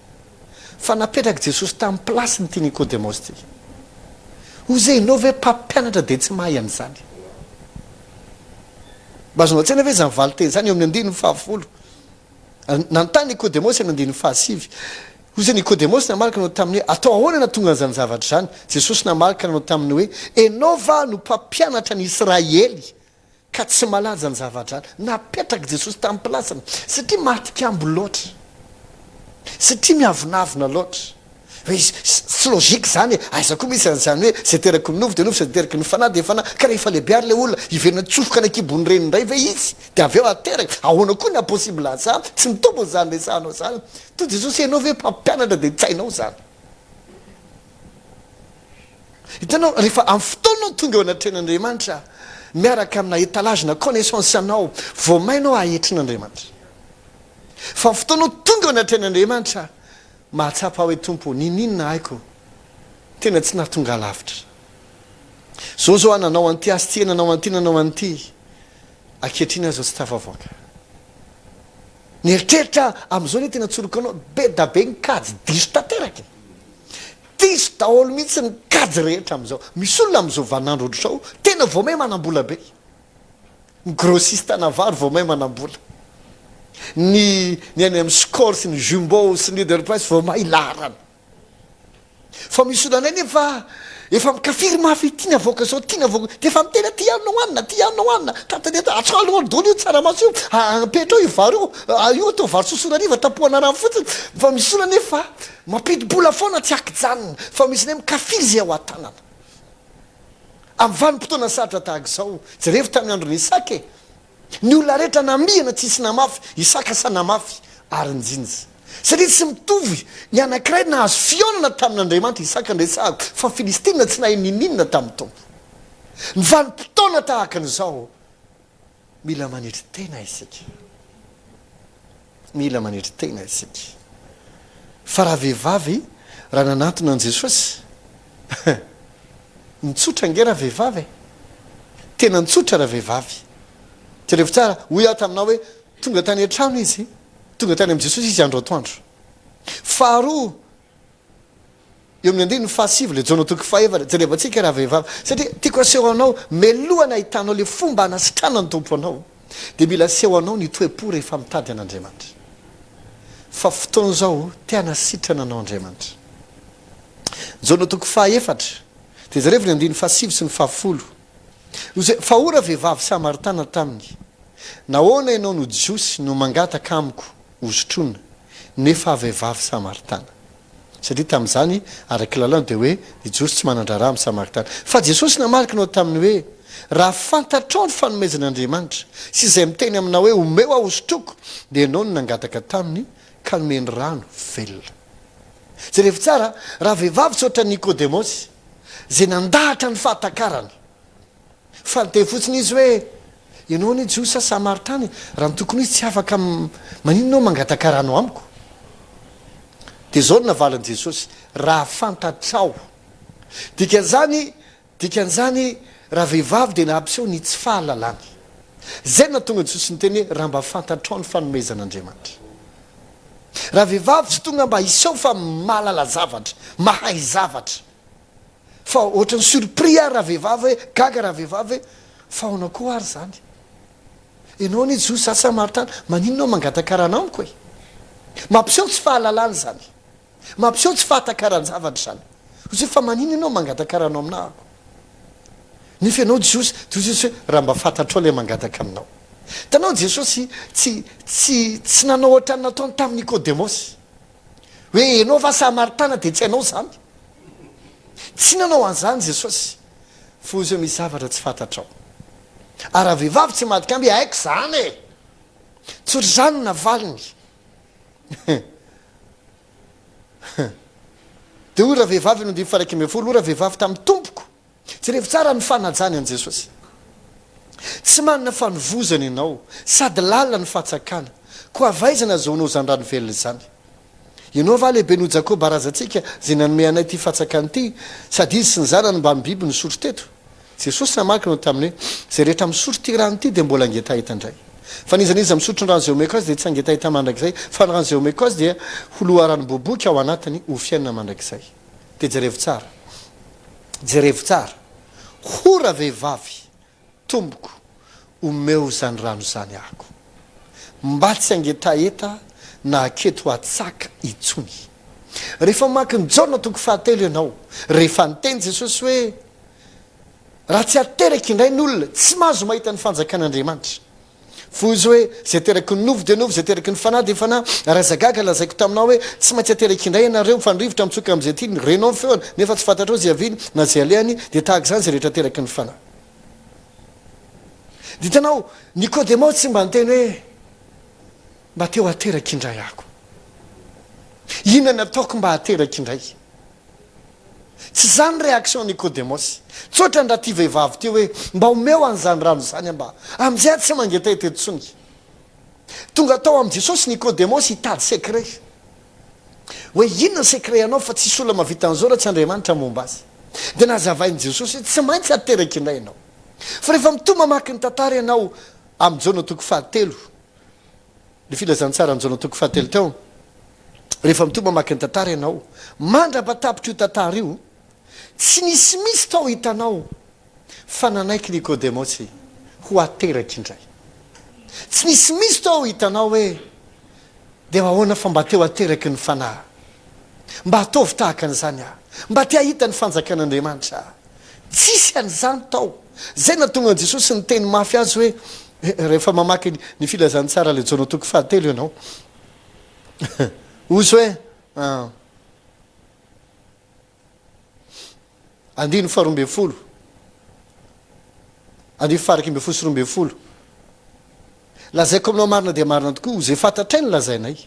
Fa napetrak'i Jesosy tamin'ny place-ny ity Nikodemosy ity. Hoy izy hoe ianao ve mpampianatra dia tsy mahay an'izany? Mba azonao an-tsaina ve izany valin-teny izany eo amin'ny andininy fahafolo? Nanontany Nikodemosy amin'ny andininy fahasivy. Hoy izy Nikodemosy namaly ka nanao taminy hoe atao ahoana no hahatonga an'izany zavatra izany? Jesosy namaly ka nanao taminy hoe ianao va no mpampianatra ny Israely? Ka tsy malaza ny zavatra napetrak'i Jesosy tamin'ny pilasiny satria matik'ambo loatra, satria miavonavona loatra. Hoe tsy logique izany e, aiza koa misy an'izany hoe izay teraky ny nofo dia nofo, izay teraky ny fanahy dia fanahy, ka rehefa lehibe ary ilay olona, hiverina hitsofoka any an-kibon'ny reniny indray ve izy dia avy eo ateraka? Ahoana koa ny haha-possible an'izany? Tsy mitombina izany resahanao izany. Toa Jesosy ianao ve mpampianatra dia tsy hainao izany? Hitanao, rehefa amin'ny fotoana anao tonga eo anatrehan'Andriamanitra, miaraka amina étalage na connaissance anao, vao may anao hahetrin'Andriamanitra. Fa amin'ny fotoana anao tonga eo anatrehan'Andriamanitra, mahatsapa hoe Tompo ô, niniana haiko, tena tsy nahatonga lavitra. Zao zao aho nanao an'ity azy ity, nanao an'ity, nanao an'ity, ankehitriny aho zao tsy tafavoaka. Ny eritreritra amin'izao anie tena tsoriko anao, be da be ny kajy diso tanteraka e. Diso daholo mihitsy ny kajy rehetra amin'izao. Misy olona amin'izao vaninandro ohatr'izao tena vao may manam-bola be. Ny grossiste ana vary vao may manam-bola. Ny ny any amin'ny Score sy ny Jumbo sy ny Leader Price vao may laharana. Fa misy olona indray nefa efa mikafiry mafy, tiany avoaka izao, tiany avoaka dia efa miteny aty ihany no hohanina, aty ihany no hohanina, tantana atsoahy aloha daholo io tsaramaso io, apetrao io vary io, io atao vary sosoa hariva tapohana rano fotsiny, fa misy olona nefa mampidi-bola foana tsy ankijanona, fa misy indray mikafiry izay ao an-tanana. Amin'ny vanim-potoana sarotra tahaka izao, jerevo tamin'ny andron'i Isaka e! Ny olona rehetra namihana tsisy namafy, Isaka sa namafy ary njinja. Satria tsy mitovy ny anankiray nahazo fihaonana tamin'Andriamanitra, Isaka no resahako, fa Filistina tsy nahay niniana tamin'ny Tompo. Ny vanim-potoana tahaka an'izao, mila manetry tena isika. Mila manetry tena isika. Fa ravehivavy raha nanantona an'i Jesosy, nitsotra ange ravehivavy e! Tena nitsotra ravehivavy. Jerevo tsara, hoy aho taminao hoe tonga tany an-trano izy, tonga tany amin'i Jesosy izy andro atoandro. Faharoa, Eo amin'ny andininy fahasivy ilay Jaona toko fahefatra, jerevantsika ravehivavy, satria tiako aseho anao, melohana ahitanao ilay fomba hanasitranan'ny Tompo anao, dia mila aseho anao ny toe-po rehefa mitady an'Andriamanitra. Fa fotoana izao te hanasitrana anao Andriamanitra. Jaona toko fahefatra, dia jerevo ny andininy fahasivy sy ny fahafolo. Hoy Fa hoy ravehivavy Samaritana taminy, Nahoana ianao no Jiosy no mangataka amiko hosotroina, nefa aho vehivavy Samaritana? Satria tamin'izany, araka ny lalàna, dia hoe ny Jiosy tsy manan-draharaha amin'ny Samaritana. Fa Jesosy namaly kinao taminy hoe, Raha fantatrao ny fanomezan'Andriamanitra, sy izay miteny aminao hoe, Omeo aho hosotroiko, dia ianao no nangataka taminy, ka nomeny rano velona. Jerevo tsara, raha vehivavy tsy ohatran'i Nikodemosy, izay nandahatra ny fahatakarany, Fa niteny fotsiny izy hoe, Ianao anie Jiosy sa Samaritana e? Raha ny tokony ho izy tsy afaka maninona ianao mangataka rano amiko? Dia izao no navalin'i Jesosy, Raha fantatrao. Dikan'izany, dikan'izany, ravehivavy dia nampiseho ny tsy fahalalany. Izay no nahatonga an'i Jesosy niteny hoe, Raha mba fantatrao ny fanomezan'Andriamanitra. Ravehivavy tsy tonga mba hiseho fa mahalala zavatra, mahay zavatra. Fa ohatran'ny surpris ary ravehivavy hoe, gaga ravehivavy hoe, fa ahoana koa ary izany? Ianao anie Jiosy, za Samaritana, maninona ianao mangataka rano amiko e? Mampiseho tsy fahalalana izany. Mampiseho tsy fahatakaran-javatra izany. Hoy izy hoe, fa maninona ianao mangataka rano aminahako? Nefa ianao Jiosy, dia hoy Jesosy hoe, raha mba fantatrao ilay mangataka aminao. Hitanao Jesosy tsy, tsy, tsy nanao ohatran'ny nataony tamin'i Nikodemosy. Hoe ianao va Samaritana dia tsy hainao izany? Tsy nanao an'izany Jesosy. Fa hoy izy hoe misy zavatra tsy fantatrao. Ary raha vehivavy tsy madik'amby, haiko izany e! Tsy ohatr'izany no navaliny. Dia hoy ravehivavy no andininy faha 11, hoy ravehivavy tamin'ny Tompoko, Jerevo tsara ny fanajany an'i Jesosy. Tsy manana fanovozana ianao, sady lalina ny fahatsakana. Koa avy aiza nahazoanao izany rano velona izany? Ianao va lehibe noho Jakoba razantsika, izay nanome anay ity fatsakana ity, sady izy sy ny zanany mbamin'ny biby nisotro teto? Jesosy namaky nanao taminy hoe, Izay rehetra misotro ity rano ity dia mbola hangetaheta indray. Fa n'iza n'iza misotro ny rano izay omeko azy dia tsy hangetaheta mandrakizay, fa ny rano izay omeko azy dia ho loharanom-bohibohika ao anatiny ho fiainana mandrakizay. Dia jerevo tsara. Jerevo tsara. Ho ravehivavy, tompoko, omeo izany rano izany ahako. Mba tsy hangetaheta na haketo hatsaka intsony. Rehefa mamaky ny Jaona toko fahatelo ianao, rehefa niteny Jesosy hoe. Raha tsy ateraka indray ny olona, tsy mahazo mahita ny fanjakan'Andriamanitra. Fa izy hoe, Izay ateraky ny nofo dia nofo, izay ateraky ny fanahy dia fanahy. Ary aza gaga lazaiko taminao hoe, Tsy maintsy ateraka indray ianareo, fa ny rivotra mitsoka amin'izay tiany, renao ny feony, nefa tsy fantatrao izay aviany na izay alehany, dia tahaka izany izay rehetra ateraky ny fanahy. Dia hitanao, Nikodemosy tsy mba niteny hoe, Mba te ho ateraka indray aho. Inona no ataoko mba hateraka indray? Tsy izany réaction Nikodemosy. Tsy ohatran'ny raha ity vehivavy ity hoe mba omeo an'izany rano izany aho mba amin'izay aho tsy mangetaheta intsony. Tonga tao amin'i Jesosy Nikodemosy hitady secret. Hoe inona ny secret anao fa tsisy olona mahavita an'izao raha tsy Andriamanitra momba azy. Dia nazavain'i Jesosy hoe tsy maintsy ateraka indray ianao. Fa rehefa mitohy mamaky ny tantara ianao amin'ny Jaona toko fahatelo, Ny Filazantsaran'i Jaona toko fahatelo teo, rehefa mitohy mamaky ny tantara ianao, mandra-patapitra io tantara io, tsy nisy mihitsy tao hitanao fa nanaiky Nikodemosy ho ateraka indray. Tsy nisy mihitsy tao hitanao hoe dia ahoana fa mba te ho ateraky ny Fanahy. Mba ataovy tahaka an'izany aho. Mba te hahita ny fanjakan'Andriamanitra aho. Tsisy an'izany tao. Izay nahatonga an'i Jesosy niteny mafy azy hoe, rehefa mamaky ny Filazantsara ilay Jaona toko fahatelo ianao, hoy izy hoe, andininy faharoa ambin'ny folo, andininy faha-iraika 12, Lazaiko aminao marina dia marina tokoa, izay fantatray no lazainay,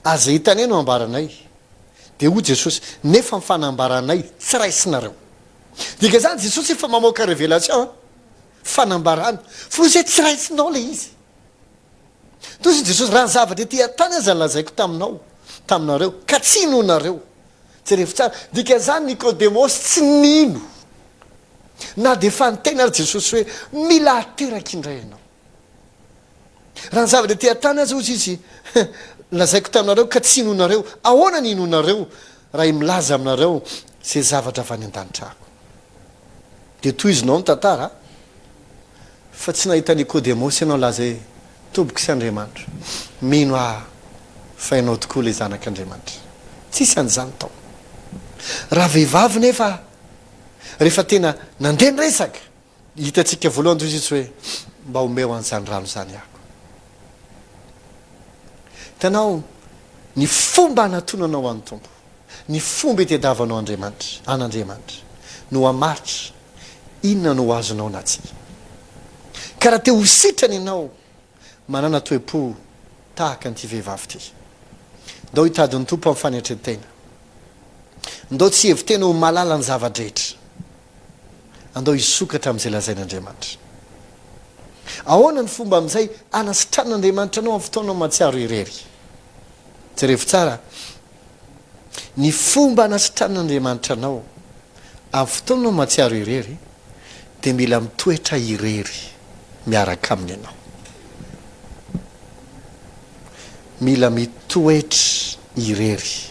ary izay hitanay no ambaranay. Dia hoy Jesosy, nefa ny fanambaranay tsy raisinareo. Dikan'izany Jesosy efa mamoaka révélation an, fanambarana, fa hoy izy hoe tsy raisinao ilay izy. Toy izay Jesosy, raha ny zavatra ety an-tany aza lazaiko taminao, taminareo, ka tsy inoanareo. Jerevo tsara, dikan'izany Nikodemosy tsy nino, na dia efa niteny ary Jesosy hoe, mila ateraka indray ianao. Raha ny zavatra ety an-tany aza, hozy Izy, lazaiko taminareo ka tsy inoanareo, ahoana ny hinoanareo raha milaza aminareo izay zavatra avy any an-danitra Aho? Dia tohizinao ny tantara, fa tsy nahita Nikodemosy ianao nilaza hoe, Tompoko sy Andriamanitro, mino aho fa Ianao tokoa ilay Zanak'Andriamanitra. Tsisy an'izany tao. Raha vehivavy nefa, rehefa tena nandeha ny resaka, Hitantsika voalohany toy izy hoe, Mba omeo an'izany rano izany aho. Hitanao, ny fomba anatonanao an'ny Tompo, ny fomba itediavanao Andriamanitra, an'Andriamanitra, no hamaritra inona no ho azonao na tsia. Ka raha te ho sitrana ianao, manàna toe-po tahaka an'ity vehivavy ity. Ndao hitady ny Tompo amin'ny fanetren-tena. Ndao tsy hihevi-tena ho mahalala ny zava-drehetra. Andao hisokatra amin'izay lazain'Andriamanitra. Ahoana ny fomba amin'izay hanasitran'Andriamanitra anao amin'ny fotoana mahatsiaro irery? Jerevo tsara ny fomba hanasitran'Andriamanitra anao amin'ny fotoana mahatsiaro irery dia mila mitoetra irery miaraka aminy ianao. Mila mitoetra irery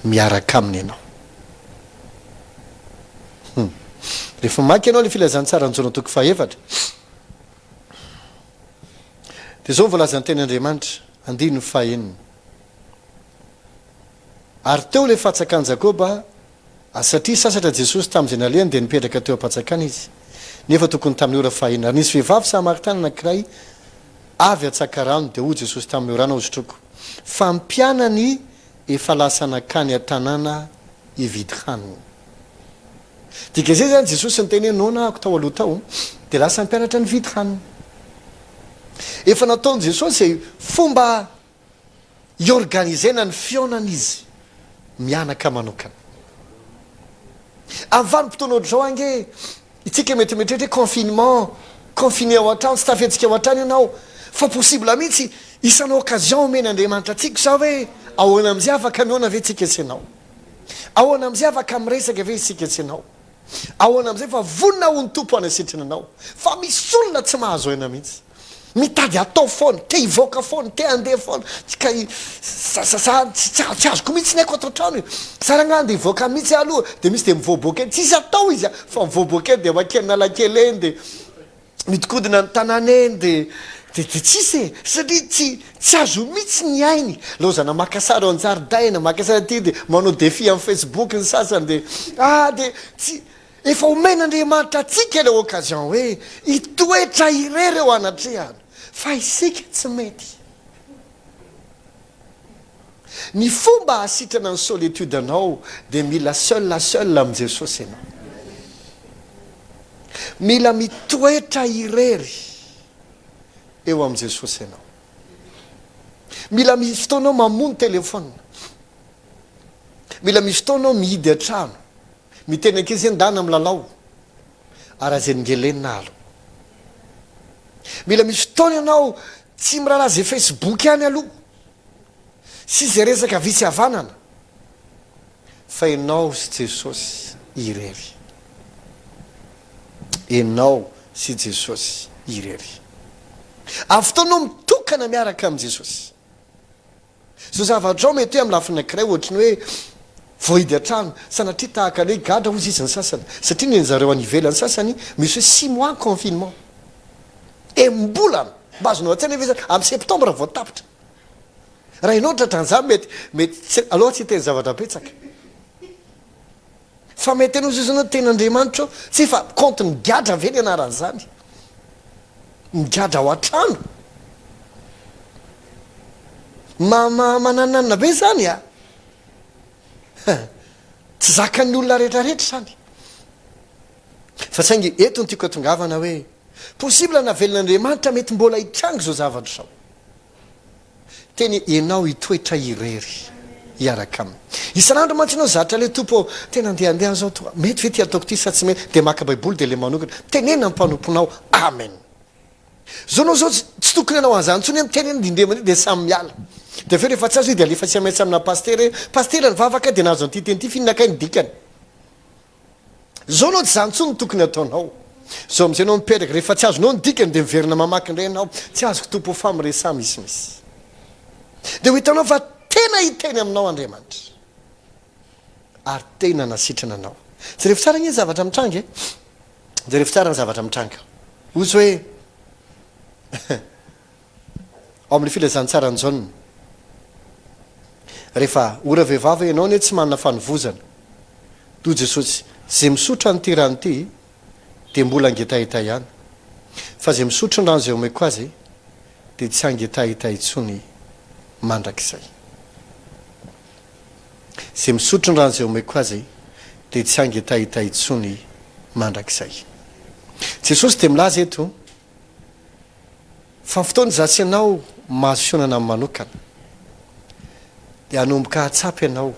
miaraka aminy ianao. Hum. Rehefa mamaky ianao ilay filazantsaran'i Jaona toko fahaefatra, dia izao no voalazan'ny tenin'Andriamanitra, andininy fahenina. Ary teo ilay fatsakan'i Jakoba, ary satria sasatra Jesosy tamin'izay nalehany dia nipetraka teo am-patsakana izy. Nefa tokony tamin'ny ora fahenina. Ary nisy vehivavy samaritana anankiray avy hatsaka rano, dia hoy Jesosy taminy, Rano hosotroiko. Fa ny mpianany efa lasa nankany an-tanàna hividy hanina. Dikan'izay izany, Jesosy niteny hoe noana aho tao aloha tao, dia lasa ny mpianatra nividy hanina. Efa nataon'i Jesosy izay fomba hi-organiser-na ny fihaonana izy mianaka manokana. Amin'ny vanim-potoana ohatr'izao ange, Itsika mety mieritreritra hoe confinement, confiné ao an-trano, tsy tafihetsika ao an-trano ianao, fa possible mihitsy isan'ny occasion omen'Andriamanitra antsika izao hoe ahoana amin'izay afaka mihaona ve tsika sy ianao? Ahoana amin'izay afaka miresaka ve isika sy ianao? Ahoana amin'izay fa vonona ho ny Tompo hanasitrana anao? Fa misy olona tsy mahazo aina mihitsy. Mitady atao foana, te hivoaka foana, te handeha foana, ka za za za tsy tsy azoko mihitsy ny aiko ato an-trano e! Za rangahy andeha hivoaka mihitsy aho aloha, dia misy dia mivoaboaka eny, tsisy atao izy a! Fa mivoaboaka eny dia makeny Analakely eny dia midikodina ny tanàna eny dia dia dia tsisy e! Satria tsy tsy azo mihitsy ny ainy, laozana maka sary ao an-jaridaina, maka sary aty dia manao défi amin'ny facebook ny sasany dia ah dia tsy. Efa omen'Andriamanitra antsika ilay occasion hoe hitoetra irery eo anatrehany fa isika tsy mety. Ny fomba hahasitrana ny solitude anao dia mila seul à seul amin'i Jesosy ianao. Mila mitoetra irery eo amin'i Jesosy ianao. Mila misy fotoana anao mamono téléphone. Mila misy fotoana anao mihidy an-trano. Miteny ankizy hoe ndana milalao ary aza elingelenina alo. Mila misy fotoana ianao tsy miraharaha ze facebook any aloha sy ze resaka havia sy havanana fa ianao sy Jesosy irery. Ianao sy Jesosy irery. Avy fotoana anao mitokana miaraka amin'i Jesosy. Izao zavatra izao mety hoe amin'ny lafiny anankiray ohatry ny hoe voahidy an-trano, sanatria tahaka ny hoe gadra hozy izy ny sasany, satria ny an'zareo any ivelany sasany misy hoe six mois confinement, enim-bolana, mba azonao an-tsaina ve izany, amin'ny septembre vao tapitra. Raha ianao tratran'izany mety, mety tsy, aleo tsy hiteny zavatra betsaka. Fa mety ianao zao zany tena Andriamanitra ô, tsy fa compte migadra ve ny anaran'izany? Migadra ao an-trano? Ma ma manananina be zany a! Tsy zakan'ny olona rehetrarehetra izany. Fa saingy eto no tiako atongavana hoe, possible navelan'Andriamanitra mety mbola hitranga izao zavatra izao. Teny ianao hitoetra irery hiaraka aminy. Isan'andro mantsy ianao zatra le Tompo ô, tena andehandeha aho zao toa, mety ve ity ataoko ity sa tsy mety, dia maka baiboly dia le manokana, mitenena ny mpanomponao, amen. Zao anao zao tsy tokony hanao an'izany intsony hoe miteny eny indray mandeha dia samy miala. Dia avy eo rehefa tsy azo izy dia alefa sms amina pasitera hoe, pasitera nivavaka dia nahazo an'ity teny ity f'inona kay ny dikany. Zao anao tsy zany tsony no tokony ataonao. Zao amizay anao mipetraka, rehefa tsy azonao ny dikany dia miverina mamaky indray ianao, tsy azoko Tompo o fa miresaha misimisy. Dia ho hitanao fa tena hiteny aminao Andriamanitra. Ary tena nasitrana anao. Jerevo tsara anie ny zavatra mitranga e. Jerevo tsara ny zavatra mitranga. Ozy hoe Ao amin'ny Filazantsaran'i Jaona. Rehefa, O ravehivavy, ianao anie tsy manana fanovozana. Hoy Jesosy, Izay misotro an'ity rano ity dia mbola hangetaheta ihany. Fa izay misotro ny rano izay omeko azy dia tsy hangetaheta intsony mandrakizay. Izay misotro ny rano izay omeko azy dia tsy hangetaheta intsony mandrakizay. Jesosy dia milaza eto Fa fotoana izaho sy ianao mahazo fihaonana aminy manokana dia hanomboka hahatsapa ianao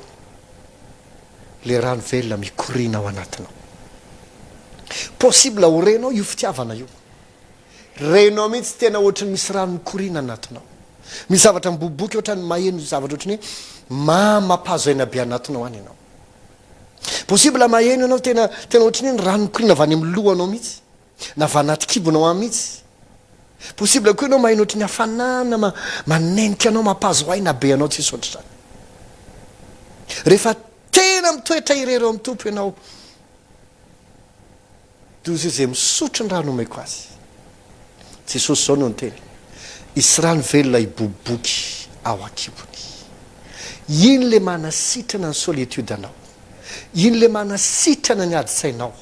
ilay rano velona mikoriana ao anatinao. Possible ho renao io fitiavana io. Renao mihitsy tena ohatry ny misy rano mikoriana anatinao. Misy zavatra miboiboika ohatran'ny maheno zavatra ohatry ny hoe mampahazo aina be anatinao any ianao. Possible maheno ianao tena tena ohatry ny hoe ny rano mikoriana avy any amin'ny lohanao mihitsy. Na avy anaty kibonao any mihitsy. Possible koa ianao maheno ohatry ny hafanana ma manenika anao mampahazo aina be anao tsisy ohatr'izany. Rehefa tena mitoetra irery eo amin'ny Tompo ianao dia hoy izay misotro ny rano omeko azy. Jesosy izao no niteny, hisy rano velona hiboiboiky ao an-kibony. Iny le manasitrana ny solitude anao. Iny le manasitrana ny adin-tsainao.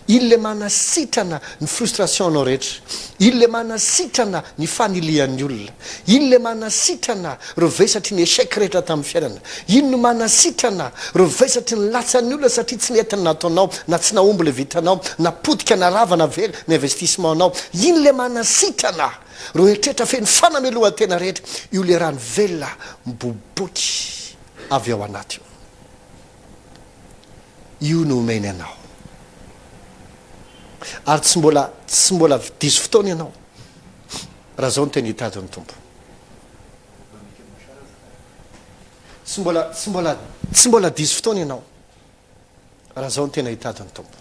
Iny le manasitrana ny frustration anao rehetra. Iny le manasitrana ny fanilihan'ny olona. Iny le manasitrana ireo vesatry ny échec rehetra tamin'ny fiainana. Iny no manasitrana ireo vesatry ny latsan'ny olona satria tsy nety ny nataonao, na tsy nahomby le vitanao, na potika, na rava, na very ny investissement nao. Iny le manasitrana ireo eritreritra feno fanamelohan-tena rehetra. Io le rano velona miboiboiky avy ao anaty io. Io no omeny anao. Ary tsy mbola tsy mbola diso fotoana ianao raha zao no tena hitady ny Tompo. Tsy mbola tsy mbola tsy mbola diso fotoana ianao raha zao no tena hitady ny Tompo.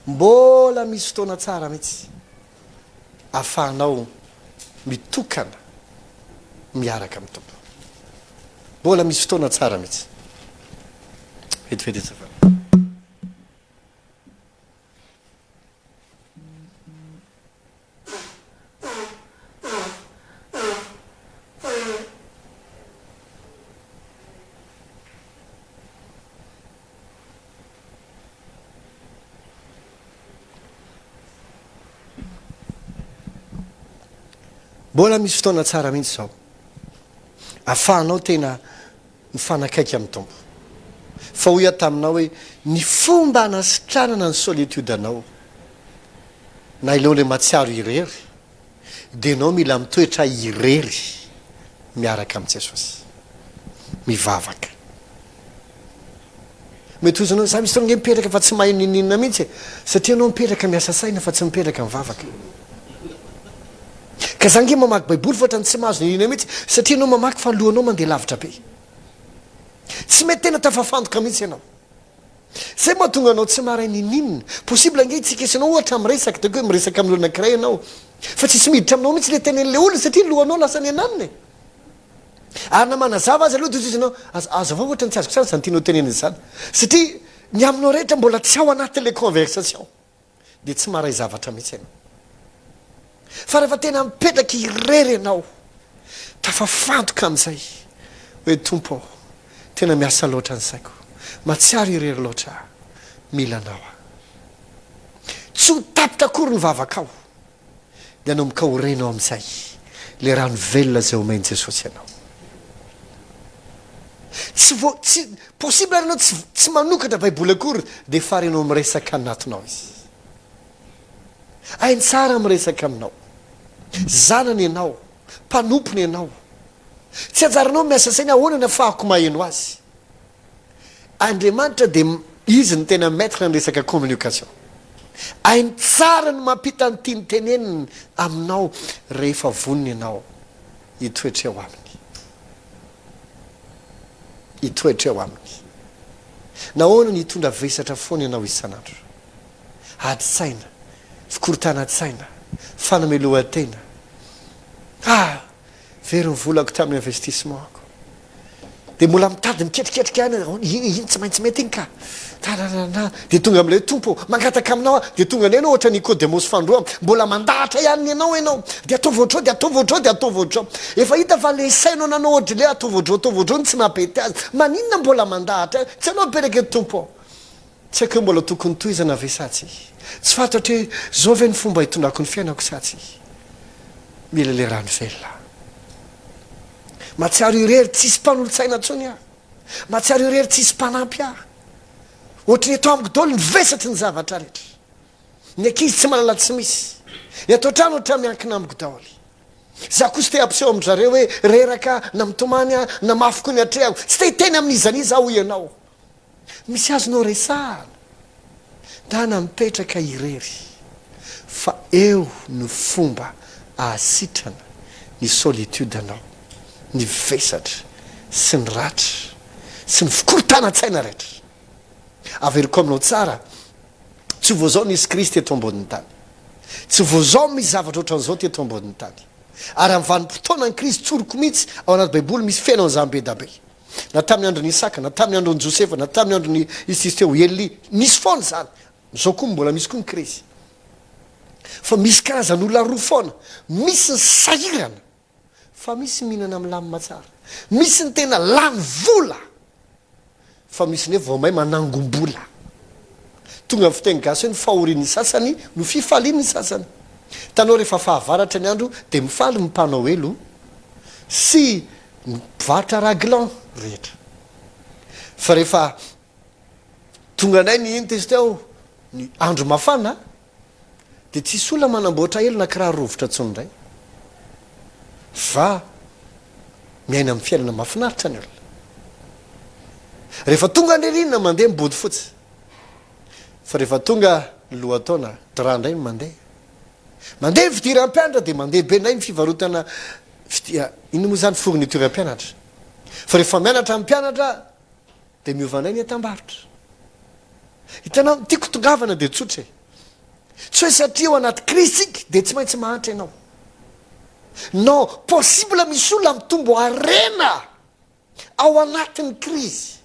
Mbola misy fotoana tsara mihitsy ahafahanao mitokana miaraka amin'ny Tompo. Mbola misy fotoana tsara mihitsy. Vetivety azafady. Mbola misy fotoana tsara mihitsy izao afahanao tena mifanakaiky amin'ny Tompo. Fa hoy aho taminao hoe ny fomba hanasitranana ny solitude anao na ileo le mahatsiaro irery dia ianao mila mitoetra irery miaraka amin'i Jesosy. Mivavaka. Mety hozy ianao, za misy fotoana ange mipetraka fa tsy mahay n'inon'inona mihitsy e! Satria ianao mipetraka miasa saina fa tsy mipetraka mivavaka. Ka za ange mamaky baiboly fa ohatran'ny tsy mahazo n'inon'inona mihitsy satria ianao mamaky fa ny lohanao mandeha lavitra be. Tsy mety tena tafafantoka mihitsy ianao. Zay mahatonga anao tsy maharay n'inon'inona. Possible ange itsika sy ianao ohatra miresaka, ataoko hoe miresaka amin'olona anankiray ianao fa tsisy miditra aminao mihitsy le tenenin'le olona satria ny lohanao lasa any ananona e! Ary na manazava aza aloha dia hoy izy ianao, aza azavao ohatran'ny tsy azoko tsara izany tianao tenenina izany. Satria ny aminao rehetra mbola tsy ao anatin'ilay conversation. Dia tsy maharay zavatra mihitsy ianao. Fa rehefa tena mipetraka irery ianao, tafafantoka amin'izay, hoe Tompo ô, tena miasa loatra ny saiko, mahatsiaro irery loatra aho, mila Anao aho. Tsy ho tapitra akory ny vavakao. Dia hanomboka ho renao amin'izay ilay rano velona izay omen'i Jesosy anao. Tsy vo, tsy, possible ary ianao tsy, tsy manokatra Baiboly akory dia efa renao miresaka anatinao Izy. Hainy tsara miresaka aminao. Zanany ianao, mpanompony ianao. Tsy anjaranao miasa saina ahoana ny afahako maheno Azy. Andriamanitra dia Izy no tena maître ny resaka communication. Hainy tsara ny mampita ny tiany tenenina aminao rehefa vonona ianao hitoetra eo Aminy. Hitoetra eo Aminy. Nahoana no hitondra vesatra foana ianao isan'andro? Ady-tsaina, fikorontanan-tsaina, fanamelohan-tena. Ah! Very ny volako tamin'ny investissement-ko. Dia mbola mitady miketriketrika ihany aho, iny iny tsy maintsy mety iny ka. Tararara. Dia tonga amin'ilay hoe Tompo ô, mangataka aminao aho. Dia tonga indray ianao ohatran'i Nikodemosy fandroa, mbola mandahatra ihany ny anao ianao. Dia ataovy ohatr'izao, dia ataovy ohatr'izao, dia ataovy ohatr'izao. Efa hita fa ilay sainao nanao ohatr'ilay ataovy ohatr'izao, ataovy ohatr'izao no tsy nampety azy. Maninona mbola mandahatra ihany? Tsy anao mipetraka eto Tompo ô. Tsy haiko hoe mbola tokony tohizana ve sa tsia. Tsy fantatro hoe zao ve ny fomba hitondrako ny fiainako sa tsia. Mila ilay rano velona aho. Mahatsiaro irery tsisy mpanolotsaina intsony aho. Mahatsiaro irery tsisy mpanampy ahy. Ohatry ny eto amiko daholo ny vesatry ny zavatra rehetra. Ny ankizy tsy mahalala tsy misy. Ny ato an-trano ohatran'ny miankina amiko daholo. Za kosa te hampiseho amin-dry zareo hoe reraka na mitomany aho na mafy koa ny atrehako. Tsy te hiteny amin'iza n'iza aho hoy ianao. Misy azonao resahana? Ndana mipetraka irery fa eo no fomba ahasitrana ny solitude anao, ny vesatra sy ny ratra sy ny fikorontanan-tsaina rehetra. Averiko aminao tsara, tsy vao zao nisy Kristy eto ambonin'ny tany. Tsy vao zao misy zavatra ohatran'izao teto ambonin'ny tany. Ary amin'ny vanim-potoanan'ny krizy tsoriko mihitsy ao anaty baiboly misy feno an'izany be da be. Na tamin'ny andron'i Isaka, na tamin'ny andron'i Josefa, na tamin'ny andron'i izy teo, Elia, nisy foana izany. Izao koa mbola misy koa ny krizy. Fa misy karazan'olona roa foana, misy ny sahirana, fa misy mihinana milamina tsara. Misy ny tena lany vola, fa misy nefa vao may manangom-bola. Tonga ny fiteny gasy hoe ny fahorian'ny sasany no fifalian'ny sasany. Hitanao rehefa fahavaratra ny andro dia mifaly ny mpanao elo sy ny mpivarotra raglan rehetra. Fa rehefa tonga indray ny inona izy teo, ny andro mafana, dia tsisy olona manamboatra elo na kiraro rovitra intsony indray. Fa miaina amin'ny fiainana mahafinaritra ny olona. Rehefa tonga ny ririnina mandeha ny bodofotsy. Fa rehefa tonga ny lohataona, drap indray no mandeha. Mandeha ny fidiram-pianatra dia mandeha be indray ny fivarotana Fitia, inona moa izany fourniture mpianatra? Fa rehefa mianatra ny mpianatra dia miova indray ny entam-barotra. Hitanao, ny tiako tongavana dia tsotra e. Tsy hoe satria ao anaty krizy tsika dia tsy maintsy mahantra ianao. Non, possible misy olona mitombo harena. Ao anatin'ny krizy.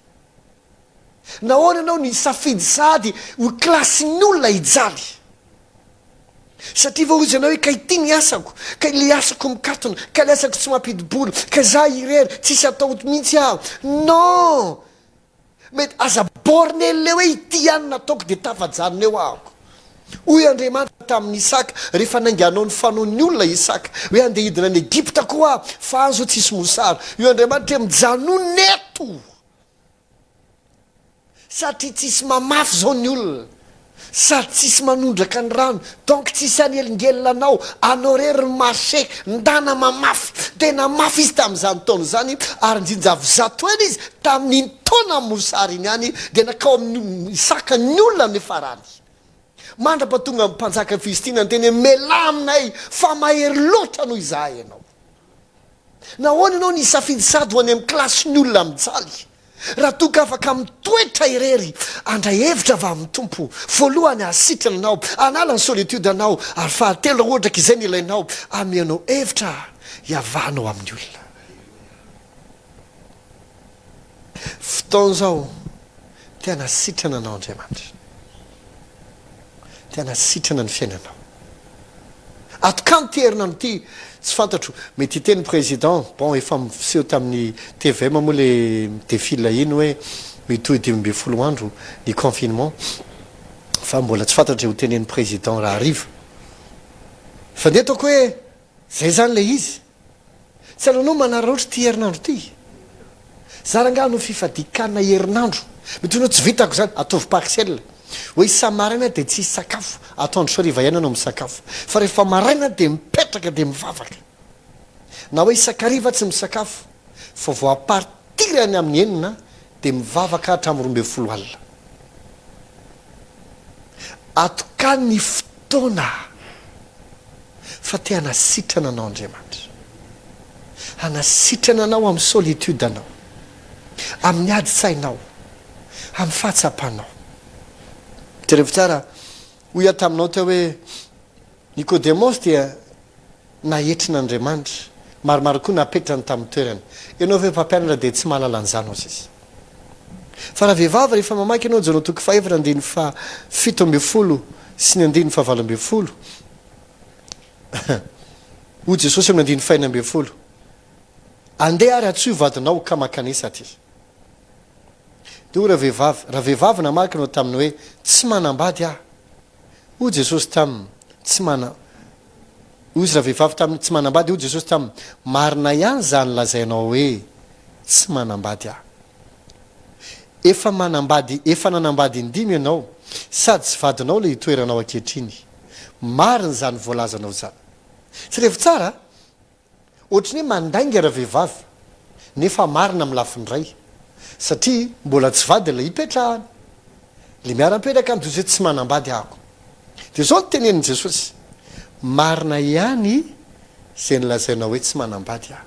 Nahoana ianao no hisafidy sahady ho kilasin'ny olona hijaly? Satria vao hozy ianao hoe ka ity ny asako, ka ilay asako mikatona, ka ilay asako tsy mampidi-bola, ka za irery, tsisy atao mihitsy aho. Non! Mety aza borner le hoe ity ihany no ataoko dia tafajanona eo ahako. Hoy Andriamanitra. tamin'i Isaka rehefa nainganao ny fanaon'ny olona Isaka, hoe andeha hidina any Egypta koa aho, fa any izao tsisy mosary. Io Andriamanitra hoe mijanona eto! Satria tsisy mamafy zao ny olona, sady tsisy manondraka ny rano, donc tsisy hanelingelina anao, anao rery ny marché, ndana mamafy, dia namafy izy tamin'izany taona izany, ary njinja avy zatoena izy tamin'iny taona mosary iny ihany, dia nakao amin'i Isaka ny olona nifarany. Mandra-pahatonga ny mpanjakan'ny Filistina niteny hoe, Melà aminay, fa mahery loatra noho izahay ianao. Nahoana ianao no hisafidy sady ho any amin'ny kilasin'ny olona mijaly, raha toa ka afaka mitoetra irery handray hevitra avy amin'ny Tompo? Voalohany, hahasitrana anao, hanala ny solitude anao, ary fahatelo, raha ohatra ka izay no ilainao, hanome anao hevitra hiavahanao amin'ny olona. Fotoana izao te hanasitrana anao Andriamanitra. Te hanasitrana ny fiainanao. Atokano ity herinandro ity, tsy fantatro, mety hiteny ny président, bon efa miseho tamin'ny tvm moa le mi-defile iny hoe mitohy 15 andro ny confinement, fa mbola tsy fantatro izay ho tenenin'ny président rahariva. Fa ndeha ataoko hoe zay zany le izy. Tsy aleonao manararaotra ity herinandro ity? Za rangaha hanao fifadian-kanina herinandro. Mety ho tsy vitako izany, ataovy partiel. Hoe isa-maraina dia tsy hisy sakafo, atoandro sy hariva ihany ianao misakafo. Fa rehefa maraina dia mipetraka dia mivavaka. Na hoe isan-kariva tsy misakafo, fa vao à partir any amin'ny enina dia mivavaka hatramin'ny 12 alina. Atokany ny fotoana fa te hanasitrana anao Andriamanitra. Hanasitrana anao amin'ny solitude anao, amin'ny adin-tsainao, amin'ny fahatsapanao. Jerevo tsara, hoy aho taminao teo hoe Nikodemosy dia naetrin'Andriamanitra, maromaro koa napetrany tamin'ny toerany. Ianao ve mpampianatra dia tsy mahalala an'izany hozy izy. Fa raha vehivavy rehefa mamaky ianao Jaona toko fahefatra andininy faha 17 sy ny andininy faha 18, hoy Jesosy amin'ny andininy faha 16, Andeha ary antsoy vadinao ka mankanesa aty. Dia hoy ravehivavy, ravehivavy namaky ianao taminy hoe, Tsy manambady aho. Hoy Jesosy taminy, Tsy mana. Hoy izy ravehivavy taminy, Tsy manambady. Hoy Jesosy taminy, Marina ihany izany lazainao hoe, Tsy manambady aho. Efa manambady, efa nanambady indimy ianao, sady tsy vadinao ilay itoeranao ankehitriny. Marina izany voalazanao izany. Jereo tsara a! Ohatry ny hoe mandainga ravehivavy nefa marina amin'ny lafiny iray satria mbola tsy vady ilay ipetrahany. Ilay miara-mipetraka aminy Jesosy hoe tsy manambady ahako. Dia izao no tenenin'i Jesosy, marina ihany izay nolazainao hoe tsy manambady aho.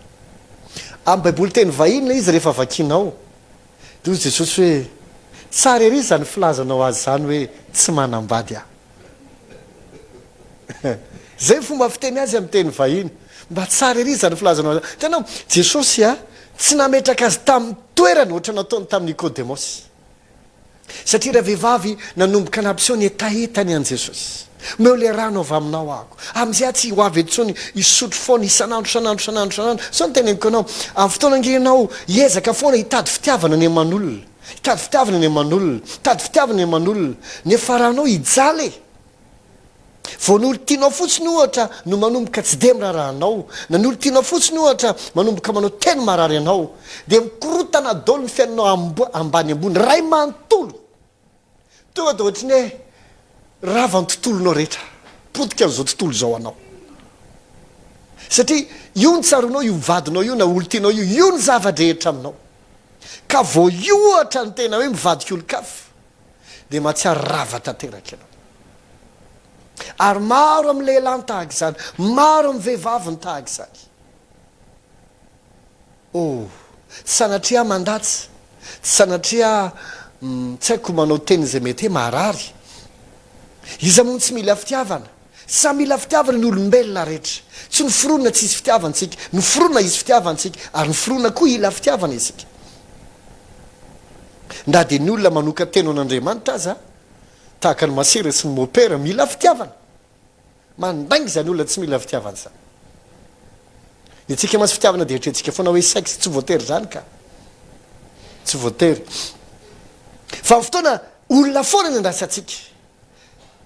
Amin'ny baiboly teny vahiny ilay izy rehefa vakianao. Dia hoy Jesosy hoe, tsara ery izany filazanao azy izany hoe tsy manambady aho. Zay ny fomba fiteny azy amin'ny teny vahiny. Mba tsara ery izany filazanao izany. Hitanao, Jesosy a, tsy nametraka azy tamin'ny toerany ohatra nataony tamin'i Nikodemosy. Satria ravehivavy nanomboka nampiseho ny hetahetany an'i Jesosy. Omeo ilay rano avy aminao aho. Amin'izay aho tsy ho avy intsony hisotro foana isan'andro, isan'andro, isan'andro, isan'andro. Izao no teneniko anao, amin'ny fotoana ange ianao hiezaka foana hitady fitiavana any aman'olona. Hitady fitiavana any aman'olona, hitady fitiavana any aman'olona, nefa raha anao hijaly e! Vao ny olon-tianao fotsiny ohatra no manomboka tsy dia miraharaha anao, na ny olon-tianao fotsiny ohatra manomboka manao teny marary anao, dia mikorotana daholo ny fiainanao ambany ambony ray manontolo! Tonga dia ohatry ny hoe rava ny tontolonao rehetra, potika an'izao tontolo izao anao. Satria io ny tsaroanao, io vadinao io na olon-tianao io, io ny zava-drehetra aminao. Ka vao io ohatra ny tena hoe mivadika olon-kafa dia mahatsiaro rava tanteraka ianao. Ary maro amin'ny lehilahy ny tahaka izany, maro amin'ny vehivavy ny tahaka izany. Oh, tsy sanatria aho mandatsa, tsy sanatria aho tsy haiko manao teny izay mety hoe maharary. Iza moa no tsy mila fitiavana? Samy mila fitiavana ny olombelona rehetra. Tsy noforonina tsy hisy fitiavana isika. Noforonina hisy fitiavana isika, ary noforonina koa hila fitiavana isika. Na dia ny olona manokan-tena ho an'Andriamanitra aza, tahaka ny masera sy ny mopera, mila fitiavana. Mandainga izany olona tsy mila fitiavana izany. Ny antsika mantsy fitiavana dia eritreretintsika foana hoe sexe, tsy voatery izany ka. Tsy voatery. Fa ny fotoana olona foana no andrasantsika.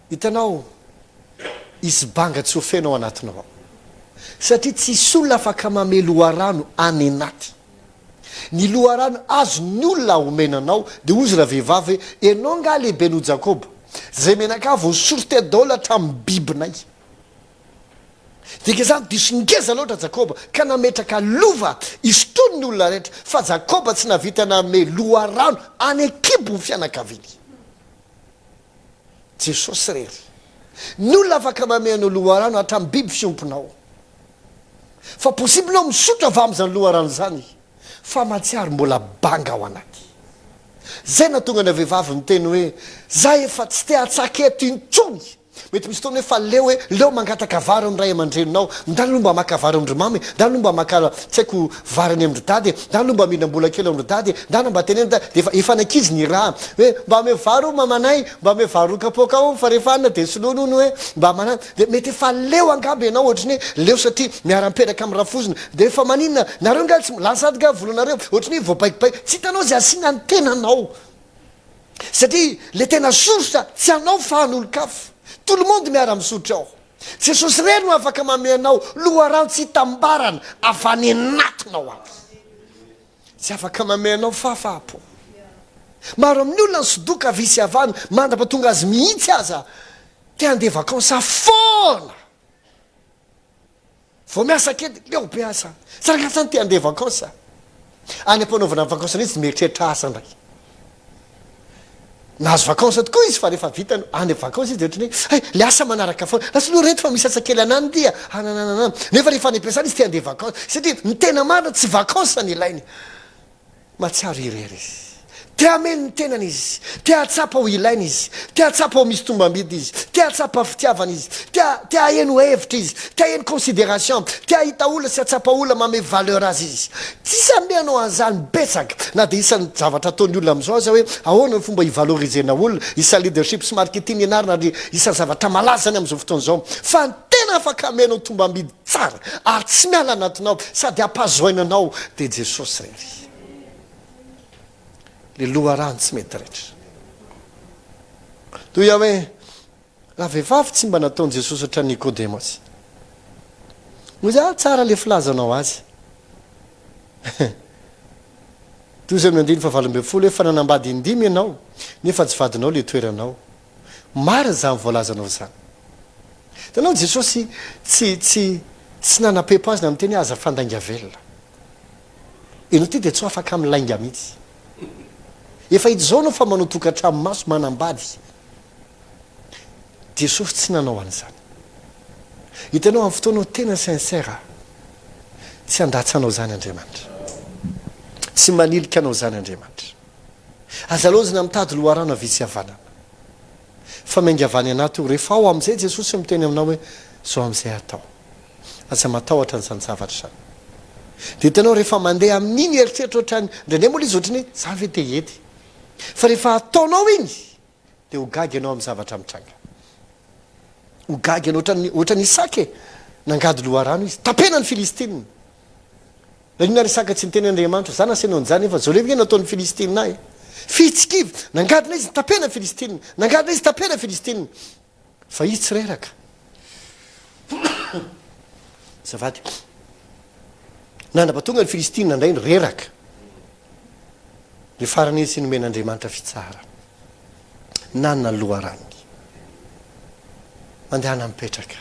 Hitanao? Hisy banga tsy ho feno ao anatinao ao. Satria tsy hisy olona afaka mamehy loharano any anaty. Ny loharano azon'ny olona omena anao dia hozy ravehivavy hoe, Ianao angaha lehibe noho Jakoba? Izay menaka voasotro teto daholo hatramin'ny bibinay. Dika izany diso ngeza loatra Jakoba ka nametraka lova hisotroany ny olona rehetra, fa Jakoba tsy nahavita nanome loharano any an-kibon'ny fianakaviany. Jesosy irery. Ny olona afaka manome anao loharano hatramin'ny biby fiompinao. Fa possible ianao misotro avy amin'izany loharano izany fa mahatsiaro mbola banga ao anaty. Zay nahatonga ny vehivavy niteny hoe za efa tsy te hatsaka eto intsony. Mety misy fotoana hoe fa leo hoe leo mangataka vary amin'ny ray aman-dreninao. Ndany aloha mba maka vary amin-dry mama e, ndany aloha mba maka tsy haiko vary any amin-dry dada e, ndany aloha mba mihinam-bola kely amin-dry dada e, ndana mba teneno dada, dia efa efa ny ankizy ny raha hoe mba omeo vary hono mamanay, mba omeo vary roa kapoaka hono fa rehefa hanina dia soloina hono hoe mba manana, dia mety efa leo angamba ianao ohatry ny hoe leo satria miara-mipetraka amin'ny rafozona, dia efa maninona, nareo nga tsy lany sady nga volanareo, ohatry ny hoe voabaikobaiko, tsy hitanao izay asiana ny tenanao. Satria le tena source tsy anao fa an'olon-kafa. Tout le monde miara-misotro ao. Jesosy irery no afaka manome anao loharano tsy hitambarana avy any anatinao any. Tsy afaka manome anao fahafaham-po. Maro amin'ny olona ny sodoka havia sy havana mandra-pahatonga azy mihitsy aza te handeha vacances foana. Vao miasa kely, leo be asa. Tsy rangahy zany te handeha vacances a. Any am-panaovana ny vacances indray izy mieritreritra asa indray. Nahazo vacances tokoa izy fa rehefa vita ny any vacances izy dia ohatran'ny hoe hay le asa manaraka foana. Lasa aloha reto fa misy asa kely anany ity a. Anananana. Nefa rehefa any am-piasana izy te handeha vacances satria ny tena marina tsy vacances no ilainy. Mahatsiaro irery izy. Te hameno ny tenany izy. Te hahatsapa ho ilaina izy. Te hahatsapa ho misy tombam-bidy izy. Te hahatsapa fitiavana izy. Te te haheno hevitra izy. Te haheno consideration. Te hahita olona sy hahatsapa olona manome valeur azy izy. Tsisy hanome anao an'izany betsaka. Na dia isan'ny zavatra ataon'ny olona amin'izao aza hoe ahoana ny fomba hi-valoriser-na olona, isan'ny leadership sy marketing ianarana ary isan'ny zavatra malaza izany amin'izao fotoana izao. Fa ny tena afaka hameno ny tombam-bidy tsara ary tsy miala anatinao sady hampahazoaina anao dia Jesosy irery. Le loharano tsy mety ritra. Toy aho hoe raha vehivavy tsy mba nataon'i Jesosy ohatran'i Nikodemosy. Hoy izy, ah tsara le filazanao azy. Toy izay amin'ny andininy fahavalo ambinifolo hoe fa nanambady indimy ianao nefa tsy vadinao le toeranao. Marina izany voalazanao izany. Hitanao Jesosy tsy tsy tsy nanam-pepo azy na niteny hoe aza fandainga velona. Ianao ity dia tsy ho afaka amin'ny lainga mihitsy. Efa hita izao ianao fa manao tokantrano maso, manambady. Jesosy tsy nanao an'izany. Hitanao amin'ny fotoana tena sincère, tsy handatsa anao izany Andriamanitra. Tsy manilika anao izany Andriamanitra. Aza lozona mitady loharano havia sy havanana. Fa miainga avy any anaty io. Rehefa ao amin'izay Jesosy miteny aminao hoe zao amin'izay atao. Aza matahotra an'izany zavatra izany. Dia hitanao rehefa mandeha amin'iny eritreritra ohatrany, indraindray moa ilay izy ohatran'ny hoe za ve te hety. Fa rehefa ataonao iny dia ho gaga ianao amin'ny zavatra mitranga. Ho gaga ianao ohatran'ny ohatran'i Isaka e. Nangady loharano izy. Tapena ny Filistina. Naninona ary Isaka tsy niteny Andriamanitra, za nasainao nijaly nefa zao levy nge nataon'ny Filistina ahy e. Fy tsy kivy, nangadona izy nitapena Filistina, nangadona izy nitapena Filistina. Fa izy tsy reraka. Azafady. Nandrapa tonga ny Filistina indray ny reraka. Ny farany izy nomen'Andriamanitra fitsaharana. Nanana loharanony. Mandehana mipetraka.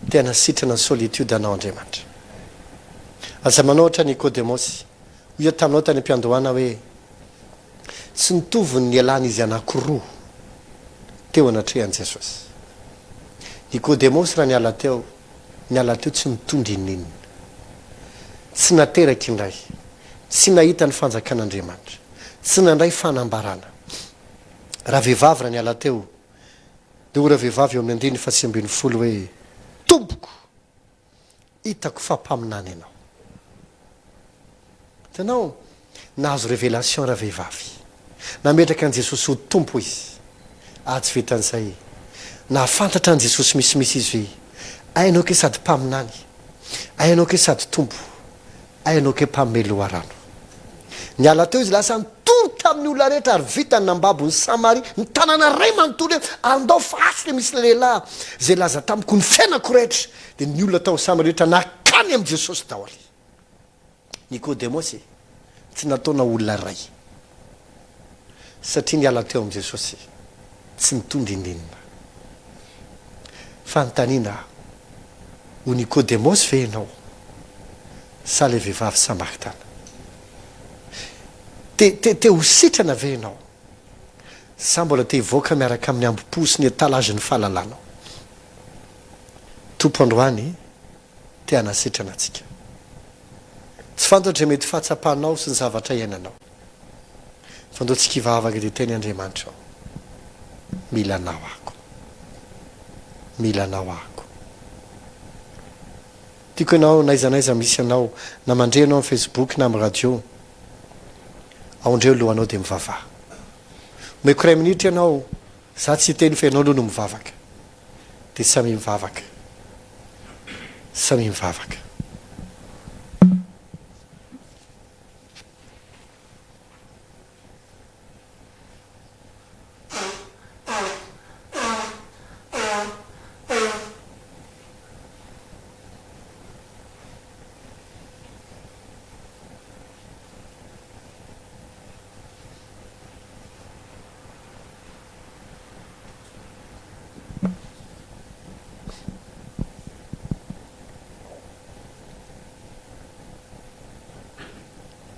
Te hanasitrana ny solitude anao Andriamanitra. Aza manao ohatra Nikodemosy. Hoy aho taminao tany am-piandohana hoe, tsy nitovy ny nialan'izy anankiroa teo anatrehan'i Jesosy. Nikodemosy raha niala teo, niala teo tsy nitondra ininona. Tsy nateraka indray. Tsy nahita ny fanjakan'Andriamanitra. Tsy nandray fanambarana. Ravehivavy raha niala teo, dia hoy ravehivavy eo amin'ny andininy fahasivy ambinifolo hoe, Tompoko, hitako fa mpaminany ianao. Hitanao, nahazo révélation ravehivavy. Nametraka an'i Jesosy ho Tompo izy. Ary tsy vitan'izay, nahafantatra an'i Jesosy misimisy izy hoe, Hainao ke sady mpaminany, hainao ke sady Tompo, hainao ke mpanome loharano. Niala teo izy lasa nitory. tamin'ny olona rehetra ary vitany nambabo ny Samaria, ny tanàna iray manontolo hoe, Andao fa ato dia misy lehilahy izay nilaza tamiko ny fiainako rehetra. Dia ny olona tao Samaria rehetra nankany amin'i Jesosy daholo. Nikodemosy tsy nataona olona iray satria niala teo amin'i Jesosy tsy nitondra ininona. Fanontaniana, Ho Nikodemosy ve ianao sa ilay vehivavy Samaritana? Te, te, te ho sitrana ve ianao sa mbola te hivoaka miaraka amin'ny hambom-po sy ny étalage-n'ny fahalalanao? Tompo androany te hanasitrana antsika. Tsy fantatro izay mety fahatsapanao sy ny zavatra iainanao. Fa ndao tsika hivavaka dia teny Andriamanitra ô. Mila anao ako. Mila anao ako. Tiako ianao n'aiza n'aiza misy anao, na mandre ianao amin'ny Facebook na amin'ny radio. Aondreo ny lohanao dia mivavaha. Omeko iray minitra ianao, za tsy hiteny fa ianao aloha no mivavaka. Dia samia mivavaka. Samia mivavaka.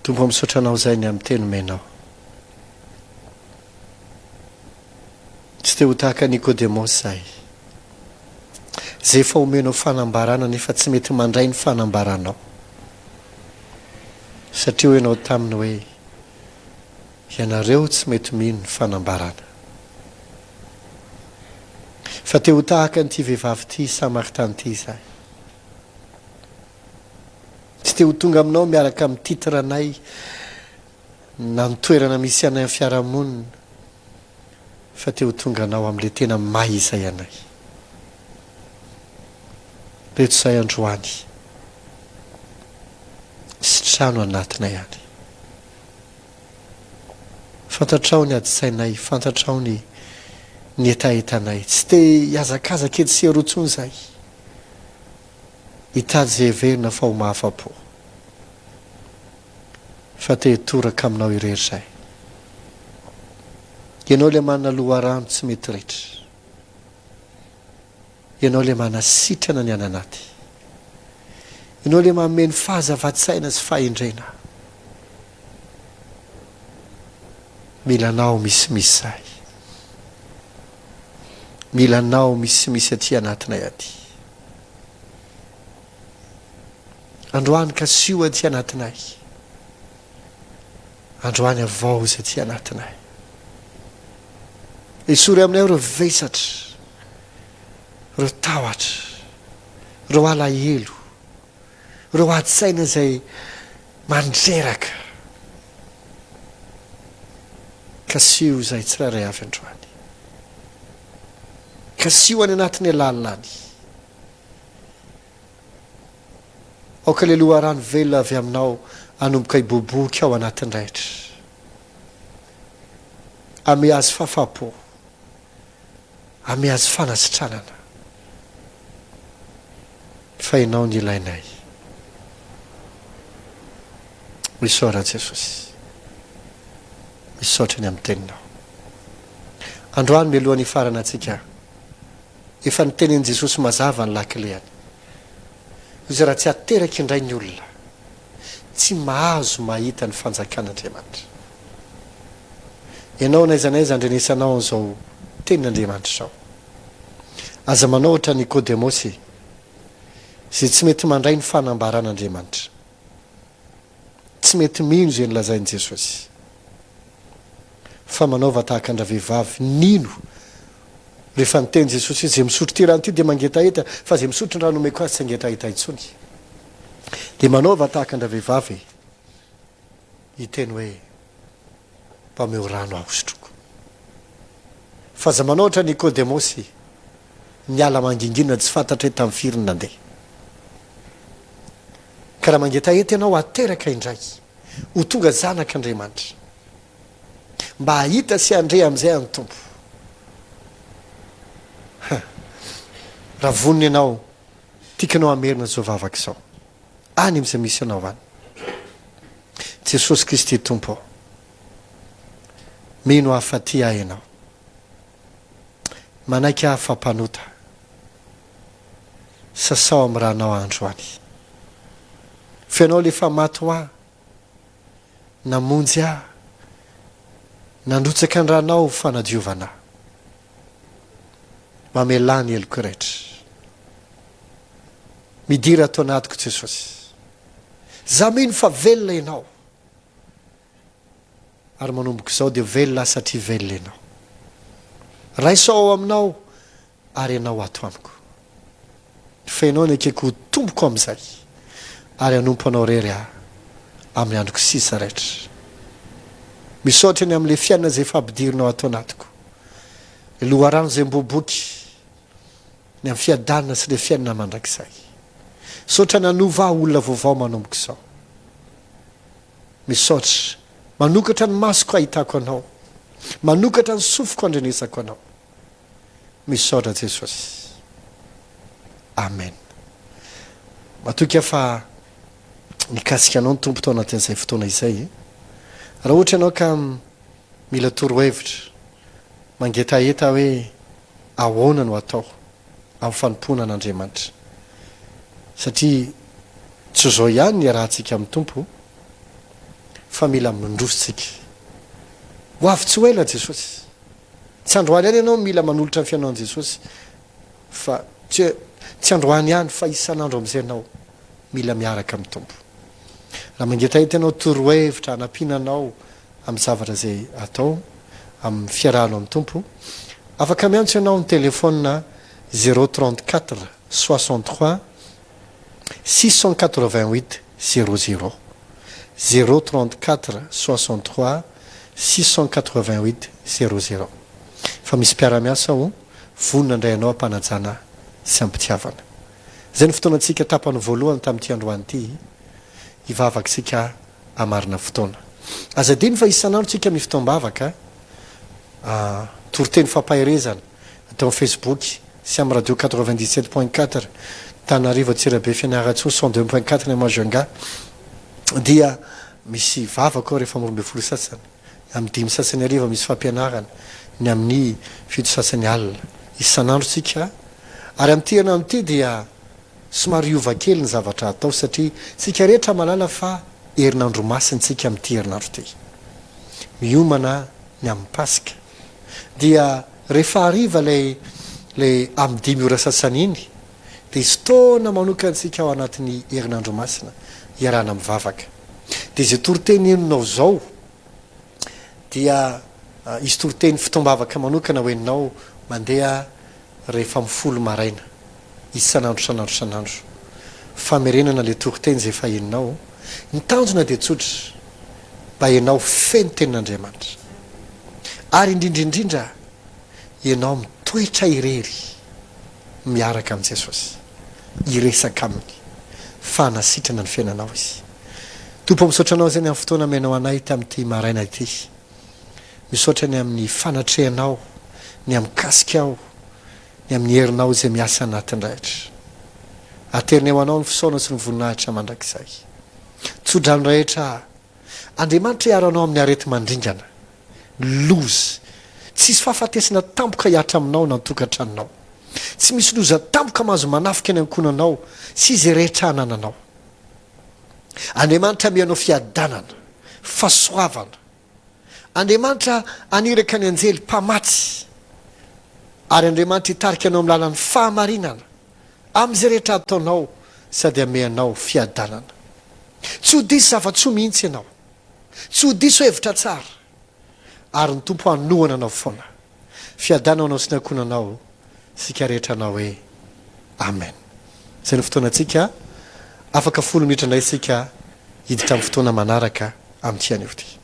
Tompo ô misaotra anao izay ny amin'ny teny omenao. Tsy te ho tahaka an'i Nikodemosy izahay, izay efa omenao fanambarana nefa tsy mety mandray ny fanambaranao. Satria hoy ianao taminy hoe, Ianareo tsy mety mino ny fanambarana. Fa te ho tahaka an'ity vehivavy ity Samaritana ity izahay. Tsy te ho tonga aminao miaraka amin'ny titre anay na ny toerana misy anay amin'ny fiarahamonina fa te ho tonga anao amin'ilay tena maha izay anay. Reto izahay androany sy trano anatinay any. Fantatrao ny adin-tsainay, fantatrao ny ny hetahetanay. Tsy te hihazakazaka etsy sy eroa intsony izahay. Hitady izay heverina fa ho mahafa-po. Fa te hitoraka aminao irery izahay. Ianao ilay manana loharano tsy mety ritra. Ianao ilay manasitrana ny any anaty. Ianao ilay manome ny fahazavan-tsaina sy fahendrena. Mila Anao misimisy zahay. Mila Anao misimisy aty anatinay aty. Androany kasiho aty anatinay. Androany havaozy aty anatinay. Esory aminay ireo vesatra, ireo tahotra, ireo alahelo, ireo ady-tsaina izay mandreraka. Kasiho izahay tsirairay avy androany. Kasiho any anatin'ny lalina any. Aoka ilay loharano velona avy aminao hanomboka hiboiboika ao anatin'ny rehetra. Ame azy fahafahampo. Ame azy fanasitranana. Fa Ianao no ilainay. Misaora Jesosy. Misaotra ny amin'ny teninao. Androany mialohan'ny hifaranantsika, efa nitenin'i Jesosy mazava ny lakilehany. Izy raha tsy ateraka indray ny olona, tsy mahazo mahita ny fanjakan'Andriamanitra. Ianao n'aiza n'aiza andrenesanao an'izao tenin'Andriamanitra izao. Aza manao ohatran'i Nikodemosy, izay tsy mety mandray ny fanambaran'Andriamanitra. Tsy mety mino izay nolazain'i Jesosy. Fa manaova tahaka an-dravehivavy nino rehefa niteny Jesosy hoe izay misotro ity rano ity dia mangetaheta fa izay misotro ny rano omeko azy tsy hangetaheta intsony. Dia manaova tahaka an-dravehivavy hiteny hoe mba omeo rano aho hosotroiko. Fa aza manao ohatra Nikodemosy niala mangingina tsy fantatra hoe tamin'ny firy no nandeha. Ka raha mangetaheta ianao hateraka indray ho tonga zanak'Andriamanitra. Mba hahita sy handre amin'izay aho ny Tompo. Huh. Raha vonona ianao, tiako ianao hamerina izao vavaka izao. Any amin'izay misy anao any. Jesosy Kristy Tompo ô. Mino aho fa tia ahy Ianao. Manaiky aho fa mpanota. Sasao amin'ny ranao aho androany. Fa Ianao ilay efa maty ho ahy. Namonjy ahy. Nandrotsaka ny ranao ho fanadiovana ahy. Mamelà ny heloko rehetra. Midira ato anatiko Jesosy. Za mino fa velona Ianao. Ary manomboka izao dia velona aho satria velona Ianao. Raiso aho ao aminao ary Ianao ato amiko. Fa Ianao no ekeko ho Tompoko amin'izay, ary hanompo Anao irery aho amin'ny androko sisa rehetra. Misaotra ny amin'ilay fiainana izay efa ampidirinao ato anatiko, ilay loharano izay miboiboiky ny amin'ny fiadanana sy ilay fiainana mandrakizay. Misaotra nanova ahy ho olona vaovao manomboka izao. Misaotra. Manokatra ny masoko hahitako Anao. Manokatra ny sofiko handrenesako Anao. Misaotra Jesosy. Amen. Matoky aho fa nikasika anao ny Tompo tao anatin'izay fotoana izay. Raha ohatra ianao ka mila torohevitra, mangetaheta hoe ahoana no atao amin'ny fanompoana an'Andriamanitra. Satria tsy izao ihany ny iarahantsika amin'ny Tompo fa mila mindroso tsika. Ho avy tsy ho ela Jesosy. Tsy androany ihany ianao mila manolotra ny fiainao an'i Jesosy fa tsy tsy androany ihany fa isan'andro amin'izay ianao mila miaraka amin'ny Tompo. Raha mangetaheta ianao torohevitra hanampiana anao amin'ny zavatra izay atao amin'ny fiarahanao amin'ny Tompo, afaka miantso ianao ny telefaonina 034 63 688 00, 034 63 688 00. Fa misy mpiara-miasa ao vonona handray anao am-panajana sy am-pitiavana. Izay no fotoanantsika tapany voalohany tamin'ity androany ity. Hivavaka isika hamarina fotoana. Aza adino fa isan'andro tsika mi fotoam-bavaka, toriteny fampaherezana, atao amin'ny Facebook sy amin'ny radio 97.4 Antananarivo Antsirabe Fianarantsoa 102.4 ny Majunga dia misy vavaka ao rehefa amin'ny 12 sasany, amin'ny dimy sasany hariva misy fampianarana, ny amin'ny fito sasany alina. Isan'andro tsika ary amin'ity herinandro ity dia Somary hiova kely ny zavatra atao satria tsika rehetra mahalala fa herinandro masina tsika amin'ity herinandro ity. Miomana ny amin'ny Paska. Dia rehefa hariva ilay ilay amin'ny dimy ora sasany iny dia hisy fotoana manokana tsika ao anatin'ny herinandro masina hiarahana mivavaka. Dia izay toriteny henonao izao dia hisy toriteny fotoam-bavaka manokana ho henonao mandeha rehefa amin'ny folo maraina, isan'andro isan'andro isan'andro. Famerenana ilay toriteny izay efa henonao. Ny tanjona dia tsotra, mba ianao feno tenin'Andriamanitra. Ary indrindra indrindra, ianao mitoetra irery miaraka amin'i Jesosy, hiresaka Aminy, fa hanasitrana ny fiainanao Izy. Tompo ô, misaotra Anao izay ny amin'ny fotoana amenao anay tamin'ity maraina ity. Misaotra ny amin'ny fanatrehanao, ny amin'ny kasikao, ny amin'ny herinao izay miasa anatin-draitra. Aterinay ho Anao ny fisaorana sy ny voninahitra mandrakizay. Tso-drano rehetra Andriamanitra hiaro anao amin'ny areti-mandringana, loza. Tsy hisy fahafatesana tampoka hihatra aminao na ny tokantranonao. Tsy misy loza tampoka mahazo manafika ny ankohonanao sy izay rehetra anananao. Andriamanitra amianao fiadanana, fahasoavana. Andriamanitra haniraka ny anjely mpamatsy, ary Andriamanitra hitarika anao amin'ny lalan'ny fahamarinana, amin'izay rehetra ataonao sady hamehy anao fiadanana. Tsy ho diso zava-tsoa mihitsy ianao. Tsy ho diso hevitra tsara. Ary ny Tompo hanohana anao foana. Fiadanana ho anao sy ny ankohonanao, isika rehetra hanao hoe, Amen. Izay no fotoanantsika. Afaka folo minitra indray isika hiditra amin'ny fotoana manaraka amin'ity anio ity.